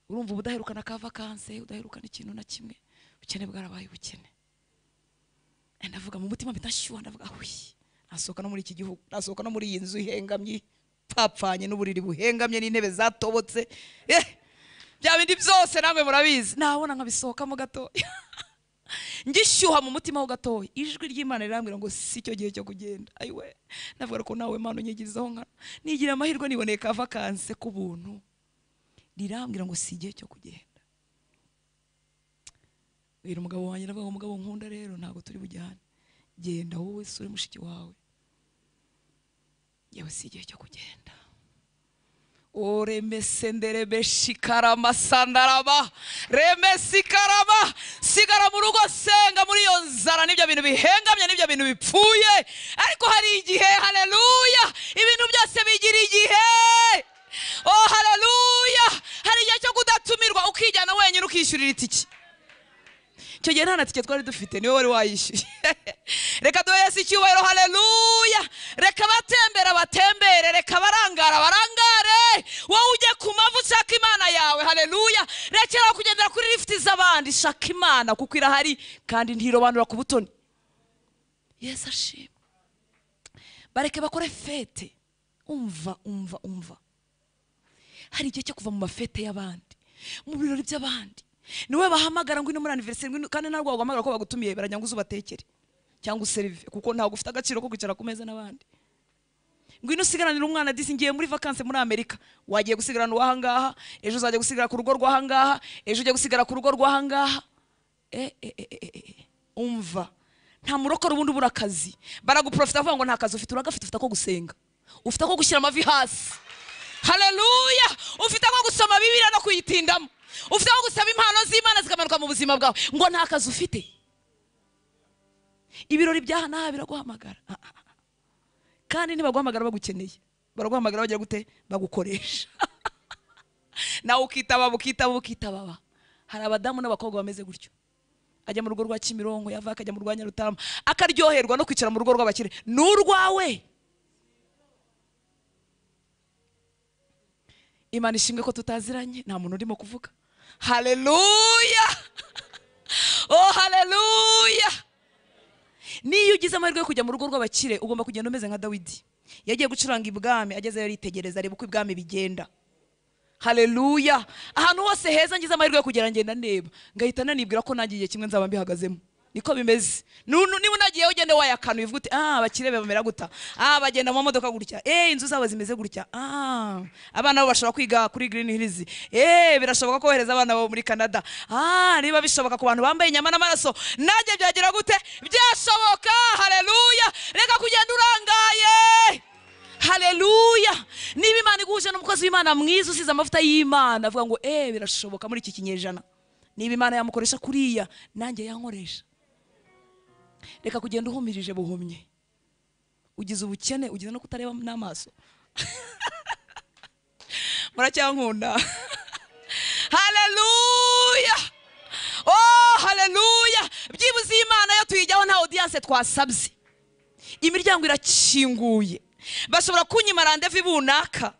Urumva ubudaherukana ka vacances, udaherukana ikintu na kimwe. Ubukene bwarabaye ubukene. Ndavuga mu mutima mpita nshyuha, ndavuga hui, nasohoka no muri iki gihugu, nasohoka no muri iyi nzu ihengamye, papfanye n'uburiri buhengamye n'intebe zatobotse. Bya bindi byose namwe murabizi. Nabona nkabisohokamo gatoya. Ngishyuha mu mutima ho gatoya, ijwi ry'Imana rirambwira ngo si cyo gihe cyo kugenda. Ayiwe, navuga ko nawe Mana unyigirizaho nkana. Nigira amahirwe niboneye ka vacances ku buntu. Rirambwira ngo si igihe cyo kugenda. Bwira umugabo wanjye, ndavuga ngo mugabo nkunda rero ntabwo turi bujyane. Genda wowe sure mushiki wawe. Yewe si igihe cyo kugenda. Oremesenderebe shikarama sandaraba remesikarama. Sigara mu rugo, senga muri iyo nzara n'ibyo bintu bihengamye n'ibyo bintu bipfuye. Ariko hari igihe, haleluya, ibintu byose bigira igihe. Oh haleluya. Hari igihe cyo kudatumirwa ukijyana wenyine ukishyurira itiki. Icyo gihe nta na tike twari dufite, niwe wari wayishyuye. Reka duhe Yesu icyubahiro, haleluya. Reka batembera batembere, reka barangara barangare. Wowe ujye ku mavi ushaka Imana yawe, haleluya. Rekera kugendera kuri lift z'abandi, shaka Imana kuko irahari kandi ntirobanura ku butoni. Yesu ashimwe. Bareke bakore fete. Umva, umva, umva. Hari igihe cyo kuva mu mafete y'abandi, mu birori by'abandi. Niwe bahamagara ngo ino muri anniversaire, kandi ntabwo baguhamagara ko bagutumiye, barajya ngo uzubatekere cyangwa userve, kuko ntabwo ufite agaciro ko kwicara ku meza n'abandi. Ngwino usigaranira umwana, disi ngiye muri vacances muri Amerika, wagiye gusigarana uwahangaha, ejo uzajya gusigara ku rugo rw'ahangaha, ejo ujya gusigara ku rugo rw'ahangaha. Umva, nta murokore ubundi ubura akazi. Baraguprofita bavuga ngo nta kazi ufite, uragafite, ufite ako gusenga, ufite ako gushyira amavi hasi. Haleluya. Ufite ako gusoma Bibiliya no kuyitindamo, ufite aho gusaba impano z'Imana zikamanuka mu buzima bwawe, ngo nta kazi ufite. Ibirori byaha naha biraguhamagara. Kandi ntibaguhamagara bagukeneye, baraguhamagara bagira gute? Bagukoresha. Nawe ukitaba, ukitaba, ukitaba. Hari abadamu n'abakobwa bameze gutyo. Ajya mu rugo rwa Kimironko, yava akajya mu rwa Nyarutarama, akaryoherwa no kwicara mu rugo rw'abakire. N'urwawe. Imana ishimwe ko tutaziranye, nta muntu urimo kuvuga. Haleluya. Oh haleluya. Niyo ugize amahirwe yo kujya mu rugo rw'abakire, ugomba kugenda umeze nka Dawidi. Yagiye gucuranga ibwami, agezeyo aritegereza areba uko ibwami bigenda. Haleluya. Ahantu hose heza ngize amahirwe yo kugera ngenda ndeba, ngahita nanibwira ko nanjye igihe kimwe nzaba mbihagazemo. Niko bimeze. Niba unagiye ugende wayakanu uvuga uti abakire bamera guta, bagenda mu modoka gutya, inzu zabo zimeze gutya, abana babo bashobora kwiga kuri Green Hills, birashoboka kohereza abana babo muri Canada, niba bishoboka ku bantu bambaye inyama n'amaraso, nanjye byagira gute? Byashoboka. Haleluya. Reka kugenda urangaye. Haleluya. Niba Imana iguhuje n'umukozi w'Imana mwiza usize amavuta y'Imana, avuga ngo birashoboka muri iki kinyejana. Niba Imana yamukoresha kuriya, nanjye yankoresha. Reka kugenda uhumirije buhumye. Ugize ubukene, ugize no kutareba n'amaso. Muracyankunda. Haleluya. Oh haleluya. Byibuze Imana yo tuyijyaho nta audience twasabye. Imiryango irakinguye. Bashobora kunyima rendez-vous bunaka.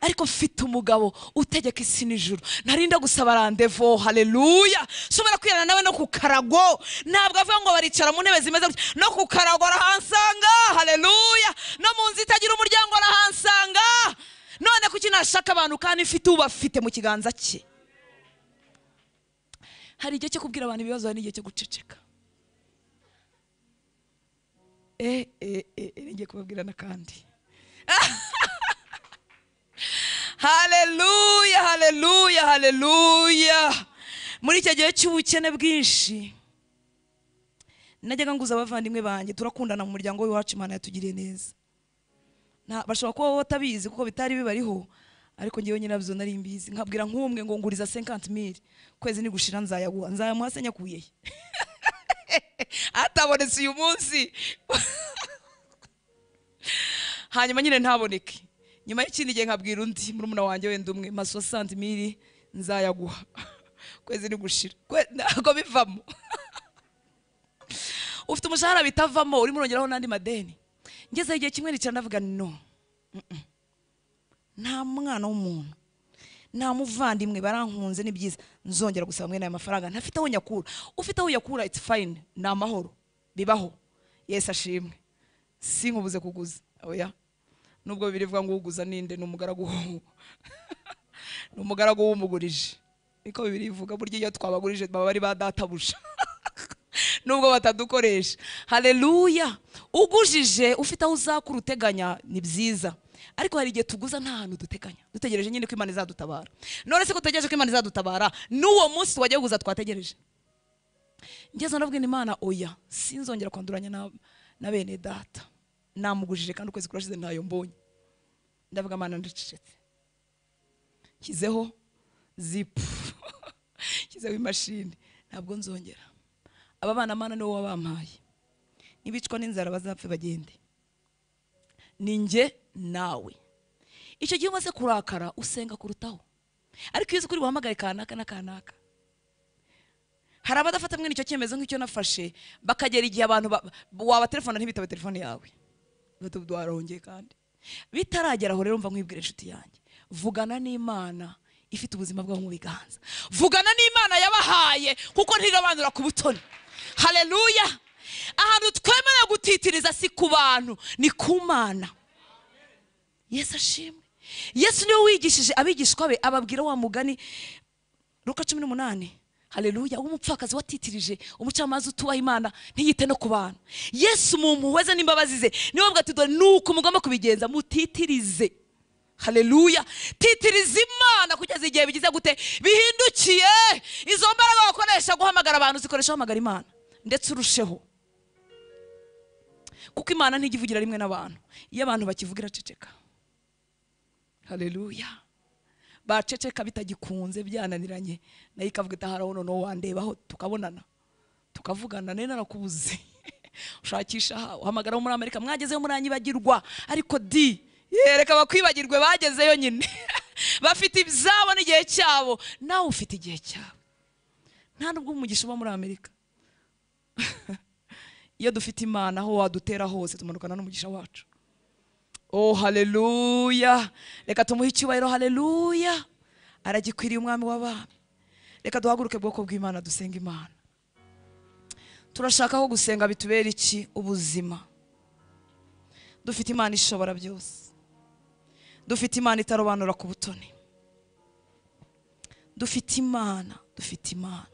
Ariko mfite umugabo utegeka isi n'ijuru, ntarinda gusaba randevo. Haleluya! Nshobora kwirana nawe no ku karago. Ntabwo avuga ngo baricara mu ntebe zimeze gutya, no ku karago arahansanga. Haleluya! No mu nzu itagira umuryango arahansanga. None kuki nashaka abantu kandi mfite ubafite mu kiganza cye? Hari igihe cyo kubwira abantu ibibazo, hari n'igihe cyo guceceka. Ngiye kubabwira n'akandi. Haleluya, haleluya, haleluya. Muri icyo gihe cy'ubukene bwinshi najyaga nguza abavandimwe banjye, turakundana mu muryango w'iwacu, Imana yatugiriye neza. Bashobora kuba batabizi kuko bitari bibariho, ariko ngewe nyirabyo nari mbizi. Nkabwira nk'umwe ngo nguriza 50,000, kwezi ni gushira nzayaguha, nzayamuha se nyakuye atabonetse uyu munsi. Hanyuma nyine ntaboneke. Nyuma y'ikindi gihe nkabwira undi murumuna wanjye wenda umwe, ma 60,000 nzayaguha kwezi ni gushira, ntabwo bivamo. Ufite umushahara bitavamo, urimo urongeraho n'andi madeni. Ngeze igihe kimwe nicara ndavuga no, nta mwana w'umuntu, nta muvandimwe, barankunze ni byiza, nzongera gusaba mwene aya mafaranga ntafite aho nyakura. Ufite aho yakura it's fine, ni amahoro, bibaho. Yesu ashimwe. Sinkubuze kuguza, oya. Nubwo birivuga ngo uguza ninde, ni umugaragu ni umugaragu w'umugurije, niko Bibiliya ivuga. Burya iyo twabagurije baba bari ba databuja nubwo batadukoresha. Haleluya! Ugujije ufite aho uzakura uteganya ni byiza, ariko hari igihe tuguza nta hantu duteganya, dutegereje nyine ko Imana izadutabara. None se ko utegereje ko Imana izadutabara, n'uwo munsi wagiye kuguza twategereje? Ngeze ndabwira Imana oya, sinzongera kwanduranya na bene data. Namugujije kandi ukwezi kurashize ntayo mbonye. Ndavuga Imana ndicecetse, nshyizeho zipu, nshyizeho imashini, ntabwo nzongera. Aba bana Mana niwo wabampaye, nibicwa n'inzara bazapfe bagende, ni njye nawe. Icyo gihe umaze kurakara usenga kurutaho, ariko iyo uzi kuri buhamagare kanaka na kanaka. Hari abadafata mwene icyo cyemezo nk'icyo nafashe, bakagera igihe abantu waba telefone ntibitabe telefone yawe, batubwarongeye. Kandi bitaragera aho rero mva nkwibwira inshuti yanjye, vugana n'Imana ifite ubuzima bwawe mu biganza, vugana n'Imana yabahaye, kuko ntirobanura ku butoni. Haleluya! Ahantu twemerewe gutitiriza si ku bantu, ni ku Mana. Yesu ashimwe. Yesu niwe wigishije abigishwa be, ababwira wa mugani Luka 18. Haleluya! Umupfakazi watitirije umucamanza utubaha Imana ntiyite no ku bantu. Yesu mu mpuhwe ze n'imbabazi ze niwe avuga ati dore nuko mugomba kubigenza, mutitirize. Haleluya! Titiriza Imana kugeza igihe bigize gute, bihindukiye. Izo mbaraga wakoresha guhamagara abantu zikoresha guhamagara Imana, ndetse urusheho, kuko Imana ntigivugira rimwe n'abantu. Iyo abantu bakivugira ceceka. Haleluya! Baceceka bitagikunze byananiranye, nayo ikavuga iti ahari noneho wandebaho tukabonana tukavugana, nari narakubuze. Ushakisha uhamagara muri Amerika, mwagezeyo muranyibagirwa, ariko di yereka bakwibagirwe, bagezeyo nyine. Bafite ibyabo n'igihe cyabo, nawe ufite igihe cyawe. Nta nubwo umugisha uba muri Amerika. Iyo dufite Imana aho wadutera hose tumanukana n'umugisha wacu. Oh haleluya! Reka tumuhe icyubahiro. Haleluya! Aragikwiriye umwami w'abami. Reka duhaguruke bwoko bw'Imana dusenga Imana. Turashaka ko gusenga bitubera iki? Ubuzima. Dufite Imana ishobora byose, dufite Imana itarobanura ku butoni, dufite Imana, dufite Imana,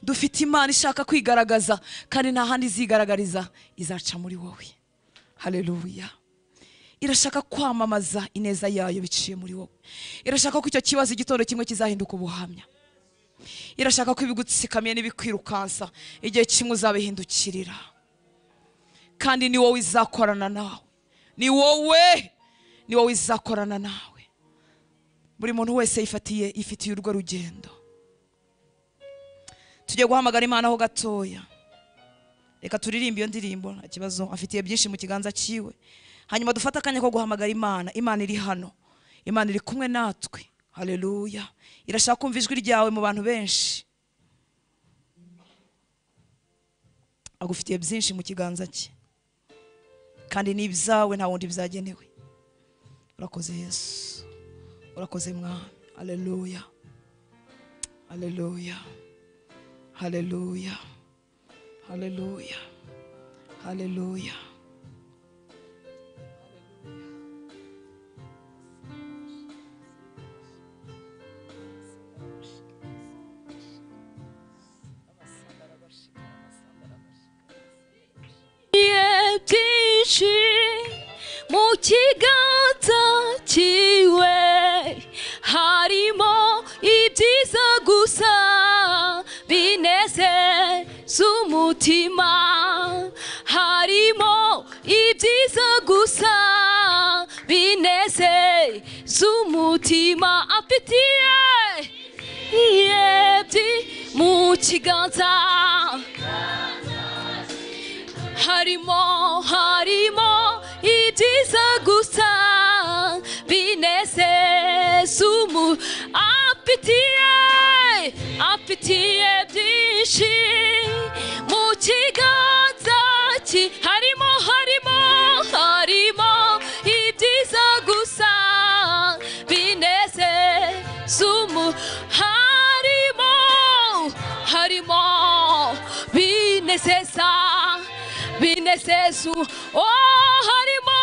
dufite Imana ishaka kwigaragaza, kandi nta handi izigaragariza, izaca muri wowe. Haleluya! Irashaka kwamamaza ineza yayo biciye muri wowe. Irashaka ko icyo kibazo igitondo kimwe kizahinduka ubuhamya. Irashaka ko ibigutsikamiye n'ibikwirukansa igihe kimwe uzabihindukirira, kandi ni wowe izakorana nawe, ni wowe, ni wowe izakorana nawe. Buri muntu wese yifitiye urwo rugendo. Tugiye guhamagara Imana ho gatoya. Reka turirimbe iyo ndirimbo, nta kibazo, afitiye byinshi mu kiganza cyiwe. Hanyuma dufata akanya ko guhamagara Imana. Imana iri hano, Imana iri kumwe natwe. Haleluya! Irashaka kumva ijwi ryawe mu bantu benshi. Agufitiye byinshi mu kiganza cye, kandi ni ibyawe, nta wundi byagenewe. Urakoze Yesu. Urakoze Mwami. Haleluya, haleluya, haleluya, haleluya, haleluya. Byinshi mu kiganza cyiwe harimo ibyiza gusa binezeza umutima, harimo ibyiza gusa binezeza umutima. Afitiye mu kiganza harimo, harimo ibyiza gusa binezeza umu afitiye, afitiye byinshi mu kiganza cye harimo, harimo, harimo ibyiza gusa binezeza umu harimo, harimo binezeza, binezeza. Oh, harimo,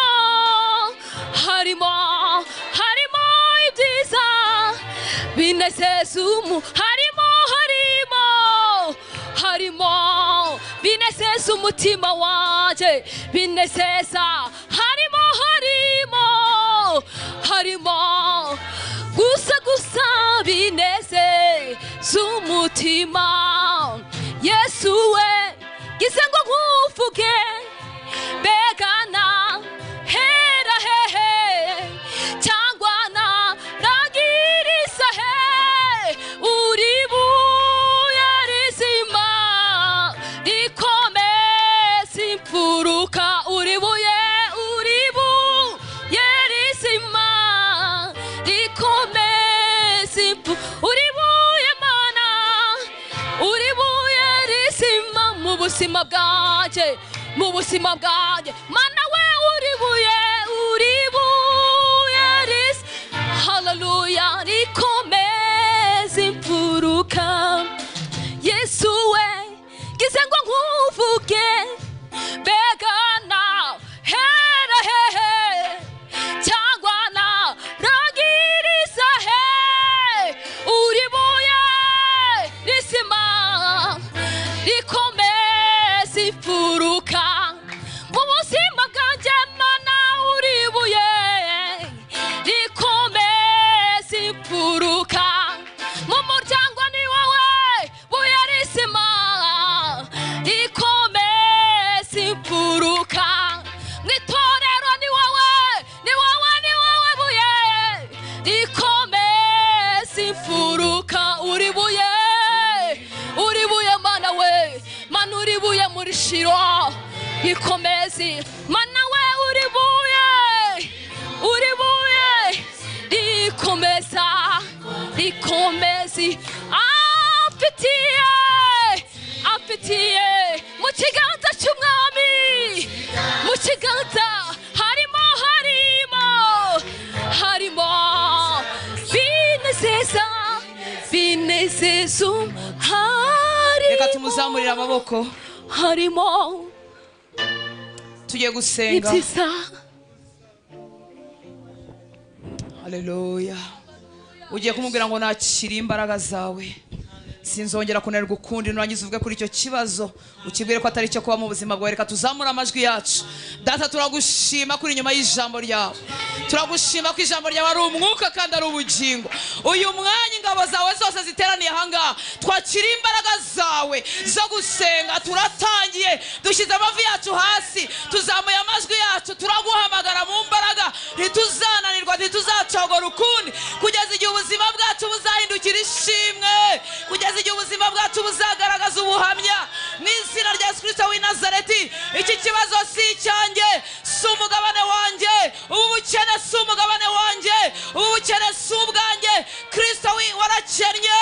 harimo, harimo ibyiza binezeza umu harimo, harimo, harimo binezeza umutima wanjye, binezeza. Harimo, harimo, harimo gusa gusa binezeza umutima. Yesu we gize ngo nkuvuge begana hera hehe cyangwa na ragiriza he, uri buye rizima rikomeza imfuruka, uri buye, uri buye rizima rikomeza imfuruka, uri buye Mana, uri buye rizima mu buzima bwanjye, mu buzima bwanjye Mana we, uri buye, uri buye rizima, haleluya, rikomeza imfuruka. Yesu we gize ngo nkuvuge begana hera hehe cyangwa na ragiriza he, uri buye rizima rikomeza imfuruka mu buzima bwanjye Mana, uri buye rikomeza imfuruka mu muryango ni wowe buye rizima rikomeza imfuruka, mu itorero ni wowe, ni wowe, ni wowe buye rikomeza imfuruka. Uri buye, uri buye Mana we, Mana uri buye muri Shiro rikomeze Mana we, uri buye, uri buye rikomeza, rikomeze. Afitiye, afitiye mu kiganza cy'umwami, mu kiganza harimo, harimo, harimo binezeza, binezeza harimo. Reka tumuzamurire amaboko. Harimo tugiye gusenga. Ibyiza. Haleluya. Ugiye kumubwira ngo nakira imbaraga zawe, sinzongera kunanirwa ukundi. Nurangiza uvuge kuri icyo kibazo, ukibwire ko atari icyo kuba mu buzima bwawe. Reka tuzamure amajwi yacu. Data, turagushima kuri nyuma y'ijambo ryawe, turagushima ko ijambo ryawe ari umwuka kandi ari ubugingo. Uyu mwanya ingabo zawe zose ziteraniye ahangaha, twakira imbaraga zawe zo gusenga. Turatangiye, dushyize amavi yacu hasi, tuzamuye amajwi yacu, turaguhamagara mu mbaraga. Ntituzananirwa, ntituzacogora ukundi, kugeza igihe ubuzima bwacu buzahindukira ishimwe, kugeza igihe ubuzima bwacu buzagaragaza ubuhamya mu izina rya Yesu Kristo w'i Nazareti. Iki kibazo si icyanjye, si umugabane wanjye, ubu bukene si umugabane wanjye, ubu bukene si ubwanjye. Kristo warakennye,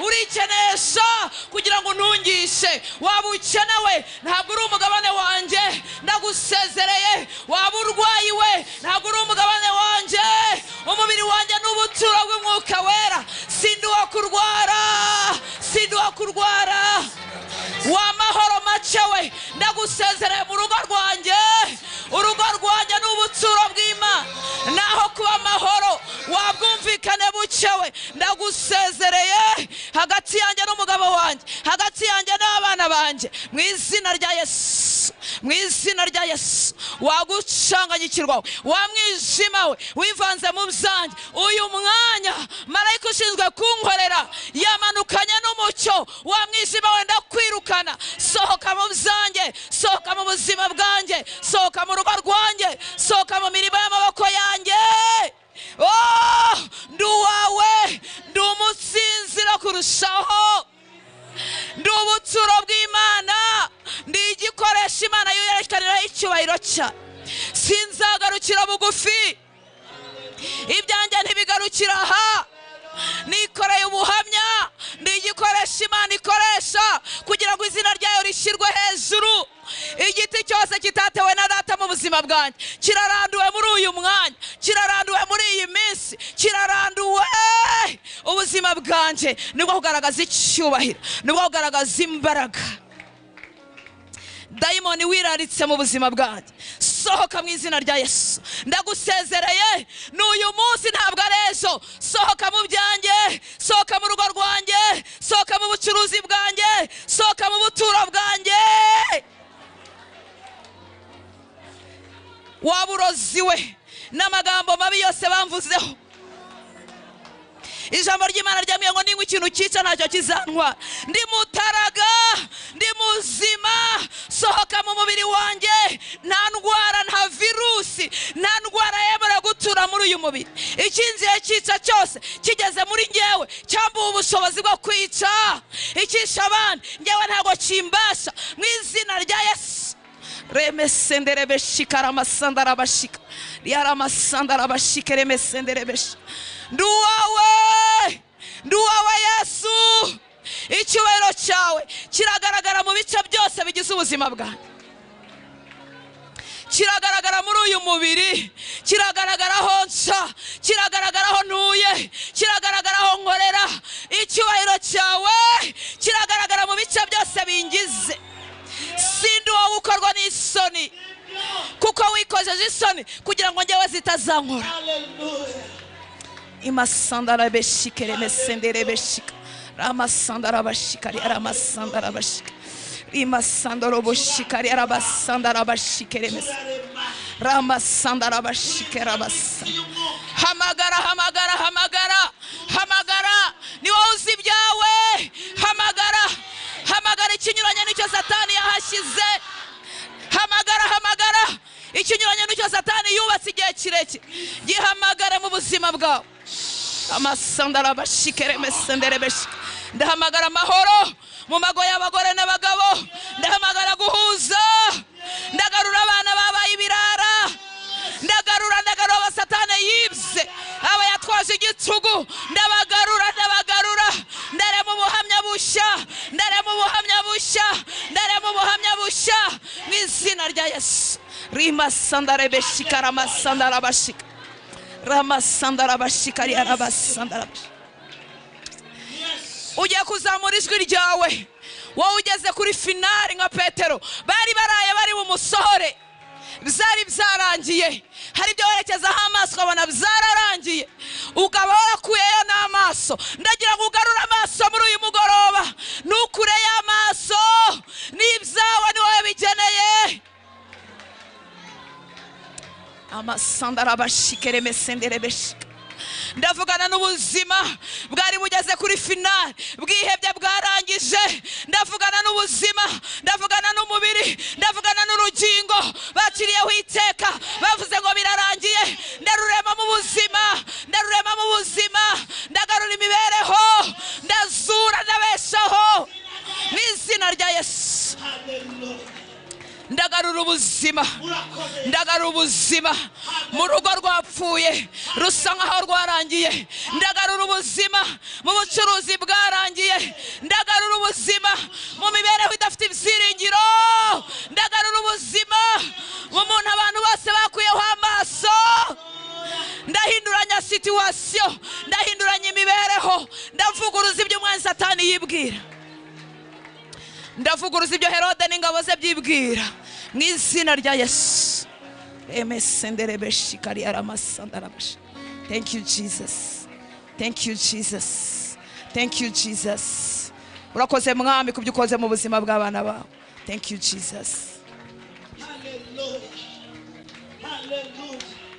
urikenesha kugira ngo untungishe. Waba ukenewe, ntabwo uri umugabane wanjye, ndagusezereye. Waba urwaye we, ntabwo uri umugabane wanjye, umubiri wanjye ni ubuturo mucyo we, ndagusezereye hagati yanjye n'umugabo wanjye, hagati yanjye n'abana banjye, mu izina rya Yesu, mu izina rya Yesu. Wagucanganyikirwa, wa mwijima we wivanze mu byanjye, uyu mwanya marayika ushinzwe kunkorera yamanukanye n'umucyo. Wa mwijima we ndakwirukana, sohoka mu byanjye, sohoka mu buzima bwanjye, sohoka mu rugo rwanjye, sohoka mu mirimo y'amaboko yanjye. Oh, ndi uwawe, ndi umutsinzira kurushaho, ndi ubuturo bw'Imana, ndi igikoresho Imana yerekaniraho icyubahiro cyayo. Sinzagarukira bugufi, ibyanjye ntibigarukira aha. Nikoreye ubuhamya, ndi igikoresho Imana ikoresha kugira ngo izina ryayo rishyirwe hejuru. Igiti cyose kitatewe na data mu buzima bwanjye kiraranduwe muri uyu mwanya, kiraranduwe muri iyi minsi, kiraranduwe. Ubuzima bwanjye nibwo kugaragaza icyubahiro, nibwo kugaragaza imbaraga. Dayimoni wiraritse mu buzima bwanjye, sohoka mu izina rya Yesu. Ndagusezereye n'uyu munsi, ntabwo ari ejo. Sohoka mu byanjye, sohoka mu rugo rwanjye, sohoka mu bucuruzi bwanjye, sohoka mu buturo bwanjye. Waburozi we n'amagambo mabi yose bamvuzeho, ijambo ry'Imana ryambwiye ngo ninywa ikintu cyica ntacyo kizantwara. Ndi mutaraga, ndi muzima, sohoka mu mubiri wanjye. Nta ndwara, nta virusi, nta ndwara yemerewe gutura muri uyu mubiri. Ikinziye cyica cyose kigeze muri ngewe cyambuwe ubushobozi bwo kwica. Icyisha abandi ngewe ntabwo kimbasha, mu izina rya Yesu. Remesenderebeshika ramasandarabashika ryaramasandarabashike remesenderebeshi. Ndi uwawe, ndi uwawe Yesu. Icyubahiro cyawe kiragaragara mu bice byose bigize ubuzima bwanjye, kiragaragara muri uyu mubiri, kiragaragara aho nca, kiragaragara aho ntuye, kiragaragara aho nkorera. Icyubahiro cyawe kiragaragara mu bice byose bingize. Sindi uwo gukorwa n'isoni, kuko wikojeje isoni kugira ngo njyewe zitazankora. Imasandarabeshike remesenderebeshika ramasandarabashika ramasandarabashika rimasandoroboshika rabasandarabashike remese ramasandarabashike rabasa. Hamagara, hamagara, hamagara, hamagara, ni wowe uzi ibyawe. Hamagara, hamagara ikinyuranye n'icyo Satani yahashyize. Hamagara, hamagara ikinyuranye n'icyo Satani yubatse igihe kirekire, gihamagare mu buzima bwawe. Amasandarabashikeremesenderebeshika. Ndahamagara amahoro mu mago y'abagore n'abagabo, ndahamagara guhuza, ndagarura abana babaye ibirara, ndagarura, ndagarura abasatani yibye, aba yatwaje igitugu, ndabagarura, ndabagarura. Ndarema ubuhamya bushya, ndarema ubuhamya bushya, ndarema ubuhamya bushya mu izina rya Yesu. Rimasandarebeshika ramasandarabashika ramasandarabashika rarabasandarabashika. Ugiye kuzamura ijwi ryawe, wowe ugeze kuri finali nka Petero. Bari baraye bari bumusohore, byari byarangiye. Hari ibyo werekezaho amaso ukabona byararangiye, ukaba warakuyeyo n'amaso. Ndagira ngo ugarure amaso muri uyu mugoroba, ntukureyo amaso, n'ibyawe ni wowe bigeneye. Amasandarabashikeremesenderebeshika. Ndavugana n'ubuzima bwari bugeze kuri finali, bwihebye bwarangije. Ndavugana n'ubuzima, ndavugana n'umubiri, ndavugana n'urugingo bakiriyeho iteka, bavuze ngo birarangiye. Ndarurema mu buzima, ndarurema mu buzima, ndagarura imibereho, ndazura, ndabeshaho mu izina rya Yesu. Ndagarura ubuzima, ndagarura ubuzima mu rugo rwapfuye rusa nkaho rwarangiye. Ndagarura ubuzima mu bucuruzi bwarangiye. Ndagarura ubuzima mu mibereho idafite ibyiringiro. Ndagarura ubuzima mu muntu abantu bose bakuyeho amaso. Ndahinduranya situation, ndahinduranya imibereho, ndavuguruza ibyo umwanzi Satani yibwira, ndavuguruza ibyo Herode n'ingabo ze byibwira, mu izina rya Yesu. Thank you, Jesus. Thank you, Jesus. Thank you, Jesus. Urakoze Mwami kubyo ukoze mu buzima bw'abana bawe. Thank you, Jesus. Hallelujah. Hallelujah.